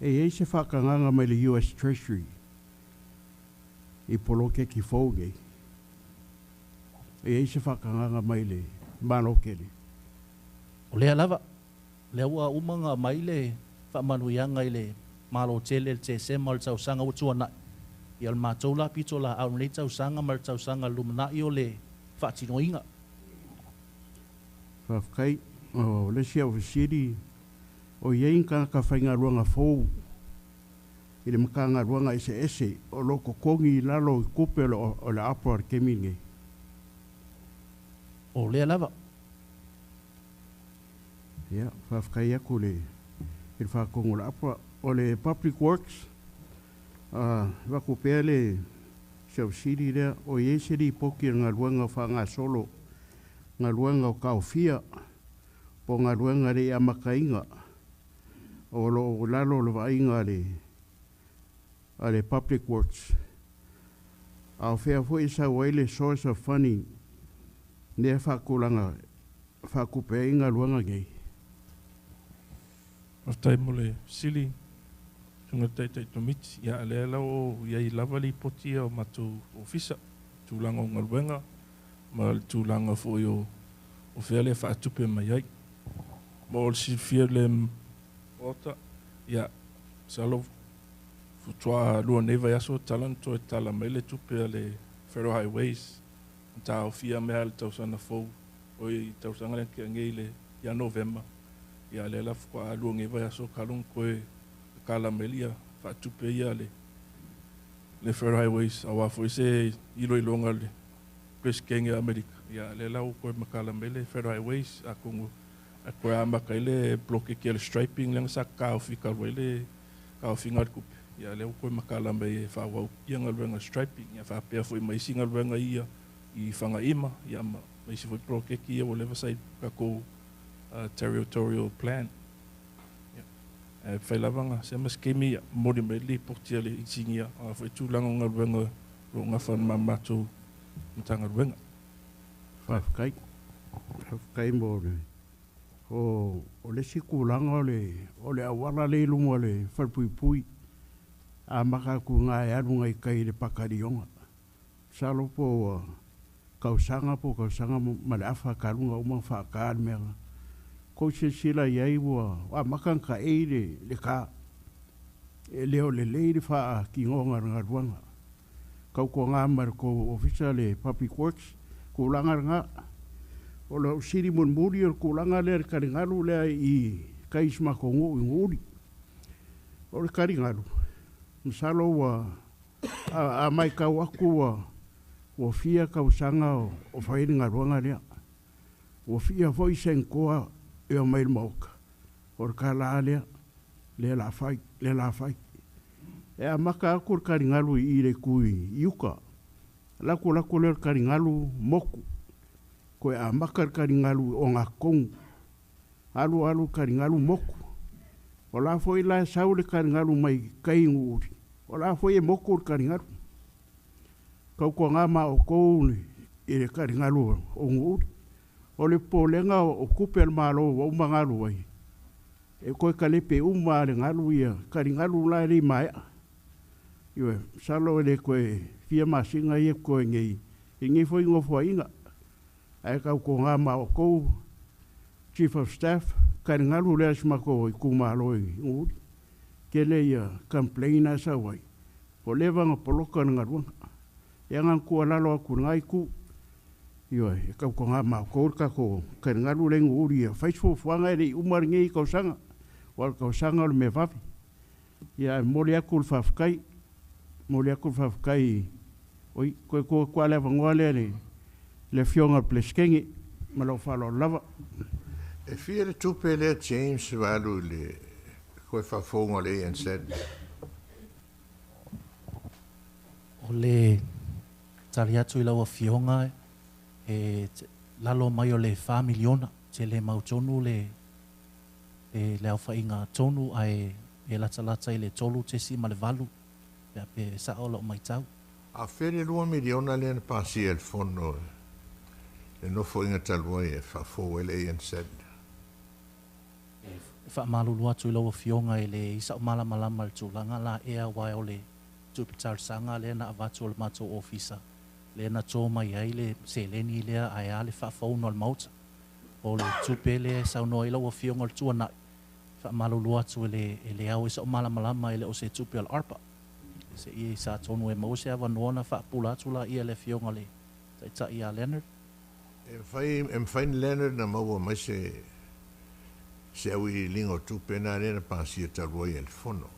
E i ai se faatagaga mai le US Treasury i poloketi fou nei? E i ai se faatagaga mai le Malo tele? O lea lava, lea ua uma ona aumai le faamanuiaga i le Malo tele i le Tesema o le tausaga ua tuanai. Ia o le matou la pitolaau i lenei tausaga ma le tausaga lumanai o le faatinoina. Faafetai. O le isi au fesili, o i ai ni tagata faigaluega fou i le Matagaluega eseese o lo o totogi i lalo i tupe o le ARPA i le taimi lenei? O lea lava. Ia, faafetai atu i le faatonu o le APRA. O le Public Works, avatu pea le si au fesili lea, o i ai se lipoti o le galuega o faagasolo, galuega o taofia, po o galuega e le i amataina, o lo o lalo o le vaaiga a le Public Works? A o fea foi e sau ai le source of funding lea faatulaga faatupe ai galuega nei? Faafetai mo le fesili, susuga i le Taitai Komiti. Ia, lea la o i ai lava lipoti ia o matou ofisa, tulaga o galuega ma le tulaga foi o fea lea faatupe mai ai. Mo le silafia e le Maota, ia, masalo faatoa 2 nei vaiaso tala na toe tala mai le tupe a le Federal Highways na taofia mea le tausaga fou o i tausaga lea na tea nei le ia Novema. Ia lea la faatoa 2 nei vaiaso talu ona toe tatala mai ia faatupe ia le Federal Highways aua foi se iloiloga a le Peresetene o Amerika. Ia lea la ua toe matala mai le Federal Highways atonu e toe amata ai le poloketi o le striping lea na sa taofi talu ai le taofiga o le tupe. Ia lea ua toe matala mai e faaauau ia galuega striping ia faapea foi ma isi galuega ia i Fagaima ia ma isi foi poloketi ia ua leva sa i tatou territorial plan. Ia, e fai lava na se ma se taimi ia momoli mai le lipoti a le inisinia o a foi tulaga o galuega o lo o nafa ma matou Matagaluega. Faafetai. Faafetai mo le o le isi tulaga o le auala lea i luma o le falepuipui amata atu i ina e alu agai i tai i le Patalioga. Masalo po ua tausaga po o tausaga ma le afa talu ona uma ona faata le mea lena. Tou silasila i ai ua amata ona taei le ta. E le o lelei le faatinoga o le galuega. Tautuana ma le tou Ofisa le Public Works, tulaga lena. O lau fesili mulimuli o le tulaga lea i le taligalu lea i tai i si matou nuu i Nuuuli. O le taligalu, masalo ua a matau atu ua fia tausaga o fai le galuega lea. Ua fia foi Senatoa e omai i le Maota, o le tala lava lea, lea o le a fai, lea o le a fai. E amata atu le taligalu i i le itu i uta, alu atu alu atu lea o le taligalu motu, toe amata le taligalu i ogatotonu, alu alu le taligalu motu. O la foi la e sau le taligalu mai tai i Nuuuli, o la foi e motu le taligalu. Tautuana ma outou i le taligalu o Nuuuli. O le popolega o tupe a le Malo ua uma ona alu ai, e toe talepe uma lava e le galu ia taligalu la e le i maea. Ioe, masalo e le toe fia masina ia totoe nei i lenei foi Nofoaiga. Ae tautuana ma outou Chief of Staff, taligalu lea a si matou itumalo i Nuuuli, tele ia complain na e sau ai, ua leva ona poloka le galuega. Ia na ona tuualalo atu i lena itu, ioe, e tautuana ma outou le tatou taligalu lea i Nuuuli ia fai se fuafuaga e le i uma lenei tausaga, aua o le tausaga o le mea vave. Ia ae momoli atu le faafetai, momoli atu le faafetai i, oi, toe tuu atu lava le avanoa lea i le Afioga i le Peresetene ma lou faaaloalo lava. E fia le tupe lea James ua alu i le toe faafouga o le ANZ? O le tali atu i lau Afioga, e lalo mai o le $4 miliona. Tele mautonu le le aofaiga tonu ae e latalata i le 3.8 pe a pe sao lau maitau. A fea le $2 miliona lea na pasia e le Fono i le nofoaiga talu ai e faafou ai le ANZ? E faamalulu atu i lau Afioga e leai sa'u malamalama i le tulaga la ea aua o le tupe talosaga lea na avatu o le matou ofisa lea na to mai ai le seleni lea ae a le faafouina o le maota. O le tupe lea e saunoa ai lau Afioga o le tuanai, e faamalulu atu e le e le ao ai sa'u malamalama e le o se tupe o le ARPA. Se i sa atonu e maua se avanoa ona faapula atu laia i le Afioga i le Taitai ia Leonard. E mafai, e mafai na Leonard na maua mai se, se auiliiliga o tupe na lea na pasia talu ai e le Fono.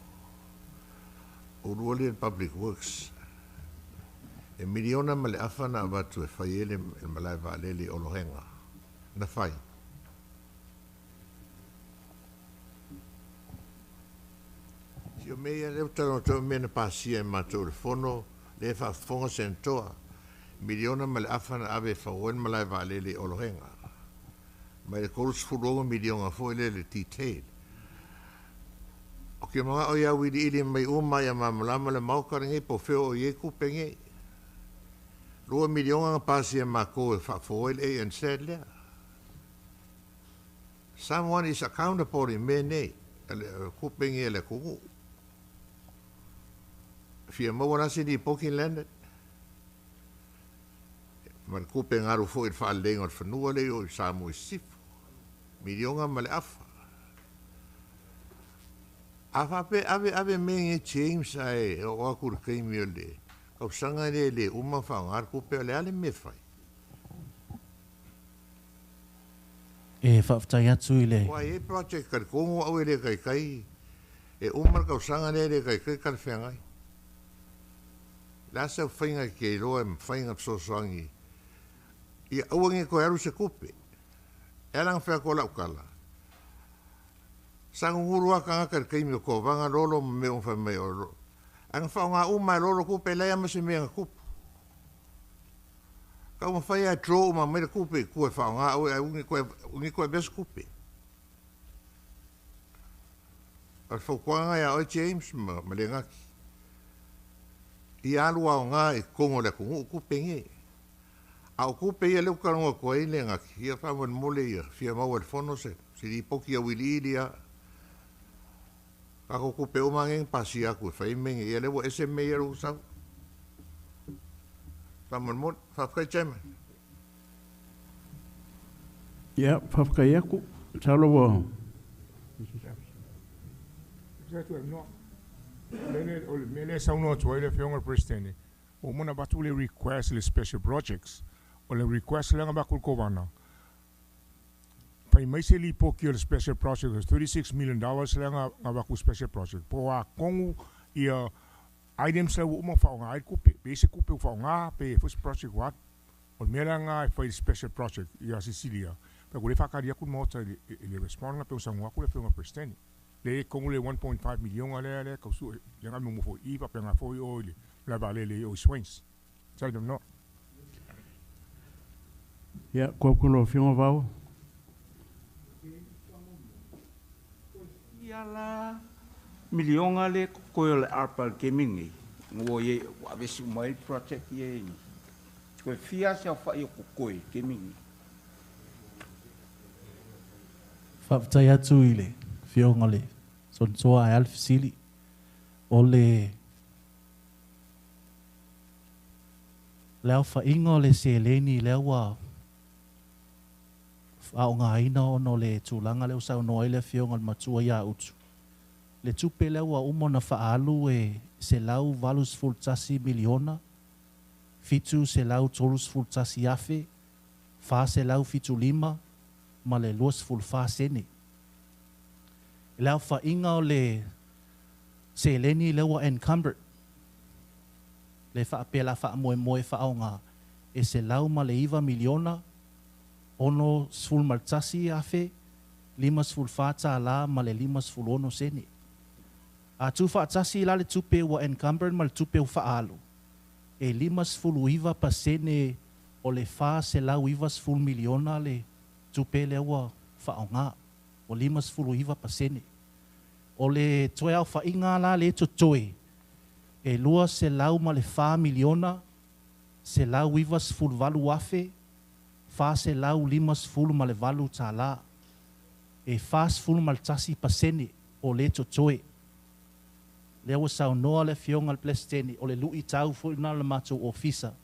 Ulu lea i le Public Works. E miliona ma le afa na avatu e fai ai le, le malae vaalele i Olohega. Na fai. Si o mea ia lea ua talanoa atu ai, o mea na pasia e matou i le Fono, lea e faafofoga Senatoa, miliona ma le afa na ave e fau ai le malae vaalele i Olohega. Mai le 36 miliona foi lea le detail. Ou te manao ia auiliili mai uma ia malamalama le Maota lenei po o fea o i ai tupe nei. $2 miliona na pasia e matou e faafou ai le ANZ lea. Someone is accountable i mea nei, tupe nei a le atunuu. Fia maua la se lipoti Leonard? Ma le tupe na alu foi i le faaleleiga o le fanua lea i o i Samoa i Sisifo. Miliona ma le afa. A faapea ave ave mea nei James ae oo atu i le taimi o le tausaga lea e le uma ona faaaoga le tupe, o le a le mea e fai? E faafetai atu i le. Aua e i ai project talitonu au e le taitai, e uma le tausaga lea e le taitai talafeagai. O le a sau faiga e te iloa e mafai ona fesoasoani ia aua ne i toe alu se tupe. E ala ona fai atu o lau tala, sa gugulu lava tagata i le taimi o Tovaga, Lolo ma mea uma fai mai o ae na faaaoga uma e Lolo tupe, e leai lava ma se mea na tupu. Taumafai lava e draw uma mai le tupe i tua e faaaoga oe ae ua ni toe avea se tupe. O le fautuaga lena ia oe James ma Legaki. Ia alu aoga i totonu o le atunuu tupe nei. A o tupe ia lea ou te talanoa atu ai Legaki, ia faamolemole ia fia maua e le fono se lipoti auiliili lava. Tatou tupe uma nei na pasia atu e fai mea nei, ia lea ua ese mea ia ua sau. Faamolemole. Faafetai Chairman. Ia, faafetai atu. Masalo ua. O le mea lea e saunoa atu ai le Afioga i le Peresetene, ua uma ona avatu le request i le special projects. O le request lea na avatu i le Kovana, fai mai se lipoti o le special project o le $36 million lea na avatu i special project, po o a tonu ia items lea ua uma ona faaaoga ai le tupe. Pe i ai se tupe ua faaaoga, pe i ai foi se project ua alu. O le mea la lena e fai i le special project ia sisilia. Pe ua le faatali atu le Maota i le response na pei ona saunoa atu le Afioga i le Peresetene. Lea e i totonu le 1.5 miliona lea tau sue, lea na ave muamua foi i i, faapena foi o i le malaevaalele i o i Swains. Tali avanoa. Ia, kua ku lau Afioga Vao. Ia la miliona le totoe o le ARPA i le taimi lenei, ua i ai ua aveese uma ai project ia e i ai nei. Toe fia se aofa'i o totoe i le taimi lenei? Faafetai atu i le Afioga i le Senatoa ae a le fesili. O le le aofaiga o le seleni lea ua faaaogaina ona o le tulaga lea ua saunoa ai le Afioga i le Matua ia Utu, le tupe lea ua uma ona faaalu e $181 731 afe 475 ma le 24 sene. Le aofaiga o le seleni lea ua encumbered, le faapea la faamoemoe faaaoga, e $109 61 afe 54 tālā ma le 56 sene. A tuufaatasi la le tupe ua encumbered ma le tupe ua faaalu, e 59% o le $490 miliona le tupe lea ua faaaoga, ua 59%. O le toe aofaiga la lea e totoe, e $204 miliona 198 afe 458 tālā. E 41% o le totoe. Lea ua saunoa le Afioga i le Peresetene, o le luitau foi lena o le matou ofisa,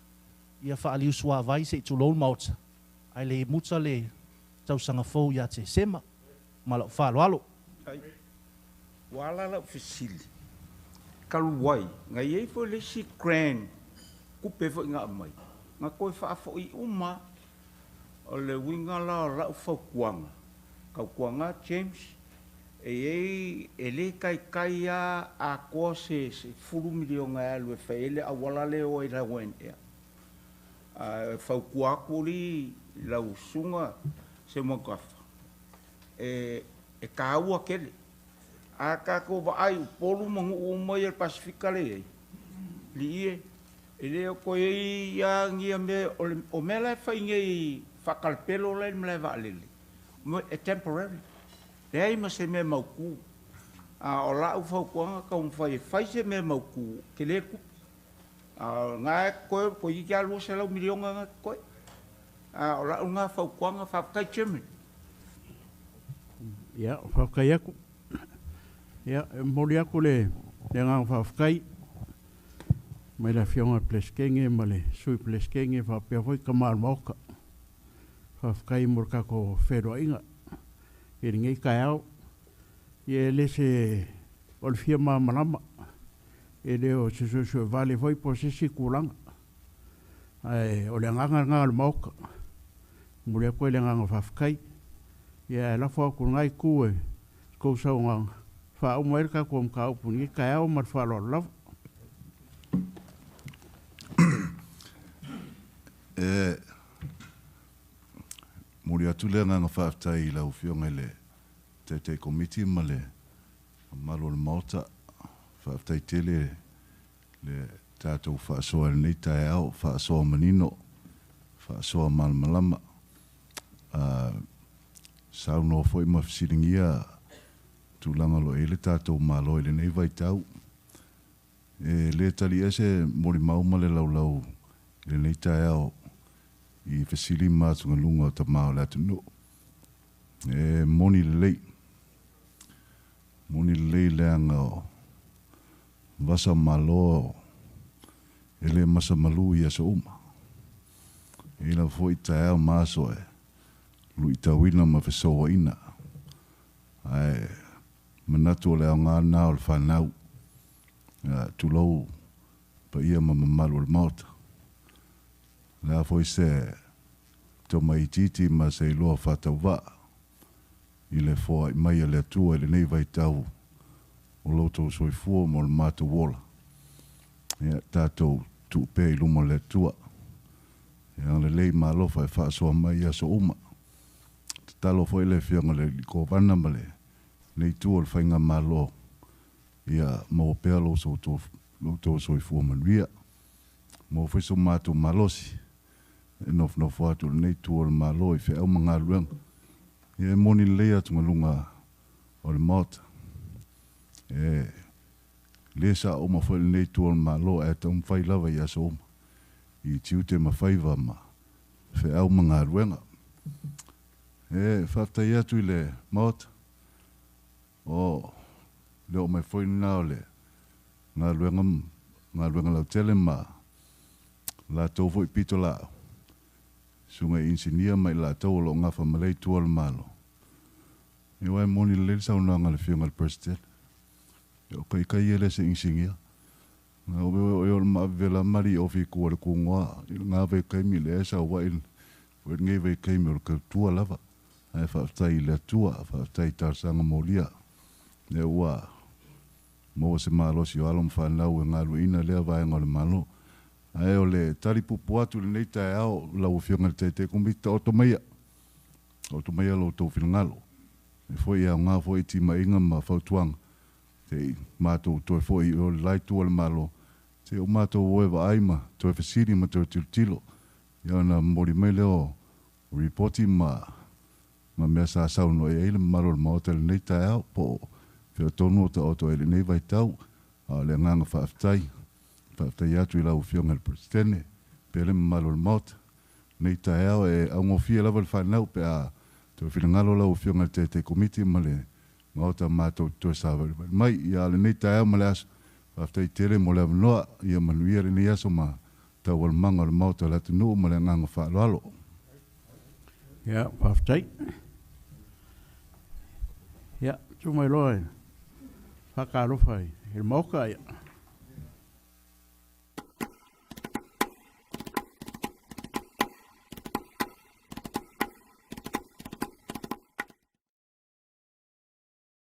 ia faaliusuavai se i tulou le Maota, ae le i muta le tausaga fou ia Tesema. Ma lou faaaloalo. Ua ala lau fesili, talu ai, na i ai foi le isi grant tupe foi na aumai, na toe faafo'i uma. O le uiga la o lau fautuaga, tautuana James, e i ai e lē taitai lava atoa se $10 miliona e alu e fai ai le auala lea e o ai i le Hawaiian Air. Ae fautua atu alii i lau susuga Seumanutafa, e taua tele. A tatou vaai i Upolu ma nuu uma ia o le Pasefika lea e i ai, alii e, e le o toe i ai lava ni mea o mea la e fai nei faatalapelo la e i le malae vaalele, e temporary, leai ma se mea mautu. A o lau fautuaga, taumafai e fai se mea mautu, tele le tupe. A o lena e totoe, toeitiiti lava $200 miliona na e totoe. A o lau lena fautuaga, faafetai Chairman. Ia, faafetai atu. Ia, e momoli atu le agaga faafetai mai le Afioga i le Peresetene ma le Sui Peresetene faapea foi tama o le Maota. Faafetai mo le tatou feiloaiga i lenei taeao. Ia e le se o le fia malamalama, e le o se suesuevale foi po o se isi tulaga. Ae o le agaga lena o le Maota. Momoli atu ai le agaga faafetai. Ia ae lafo atu i lena itu e tou saunoaga faauma ai le tatou mataupu i lenei taeao ma le faaaloalo lava. E momoli atu le agaga faafetai i lau Afioga i le Taitai Komiti ma le mamalu o le Maota. Faafetai tele le tatou faasoa i lenei taeao, faasoa manino, faasoa malamalama. Saunoa foi ma fesiligia tulaga o lo o i ai le tatou Malo i lenei vaitau. E le taliia se molimau ma le laulau i lenei taeao i fesili ma atugaluga o tama o le atunuu. E moni lelei. Moni lelei leaga o vasa malo e le masamalu i aso uma. E i lava foi taeao ma aso e luitauina ma fesouaina. Ae manatu o le aoga lena o le fanau. Ia, tulou paia ma mamalu o le Maota. O le a foi se taumaitiiti ma se iloa faatauvaa i le foai mai a le Atua i lenei vaitau o lo outou soifua ma o le matou ola. Ia, tatou tuu pea i luma o le Atua e agalelei ma alofa e faasoa mai i aso uma. Tatalo foi le Afioga i le Alii Kovana ma lenei itu o le Faigamalo, ia maua pea lo outou soifua manuia. Maua foi so matou malosi e nofonofo atu i lenei itu o le Malo i feau ma galuega. Ia e moni lelei atugaluga o le Maota. E le sao uma foi lenei itu o le Malo ae taumafai lava i aso uma i tiute ma faiva ma feau ma galuega. E faafetai atu i le Maota, o le oo mai foi lena o le galuega, galuega lautele ma latou foi pitolaau, susuga i inisinia ma i latou o lo o gafa ma lea itu o le Malo. Ia aua e moni lelei le saunoaga a le Afioga i le President, o kai e le se inisinia. Na o e o le maavevela ma li ofi ku o le kugoa i lena vaitaimi lea e sau ai foi lenei vaitaimi o le tautua lava. Ae faafetai i le Atua, faafetai i talosaga molia lea ua maua se malosi o alo ma fanau e galueaiina lea vaega o le Malo. Ae o le tali puupuu atu i lenei taeao lau Afioga i le Taitai Komiti, taoto maia, taoto maia lo outou finagalo. E foi e aoga foi timaiga ma fautuaga se i matou toe foi i o le la itu o le Malo, se i o matou o e vaai ma toe fesili ma toe tilotilo, ia ona momoli mai lea o ripoti ma mea sa saunoa i ai le mamalu o le Maota i lenei taeao, po o fea tonu o taoto ai i lenei vaitau. A o le agaga faafetai, faafetai atu i lau Afioga i le Peresetene, faapea le mamalu o le Maota. Lenei taeao e augofie lava le fanau pe a toe finagalo lau Afioga i le Taitai Komiti ma le Maota matou te toe savalivali mai. Ia a o lenei taeao ma le aso, faafetai tele mo le avanoa, ia manuia lenei aso ma taualumaga o le Maota o le atunuu ma le agaga faaaloalo. Ia, faafetai. Ia, tu mai loa e faatalofa i le Maota. Ia.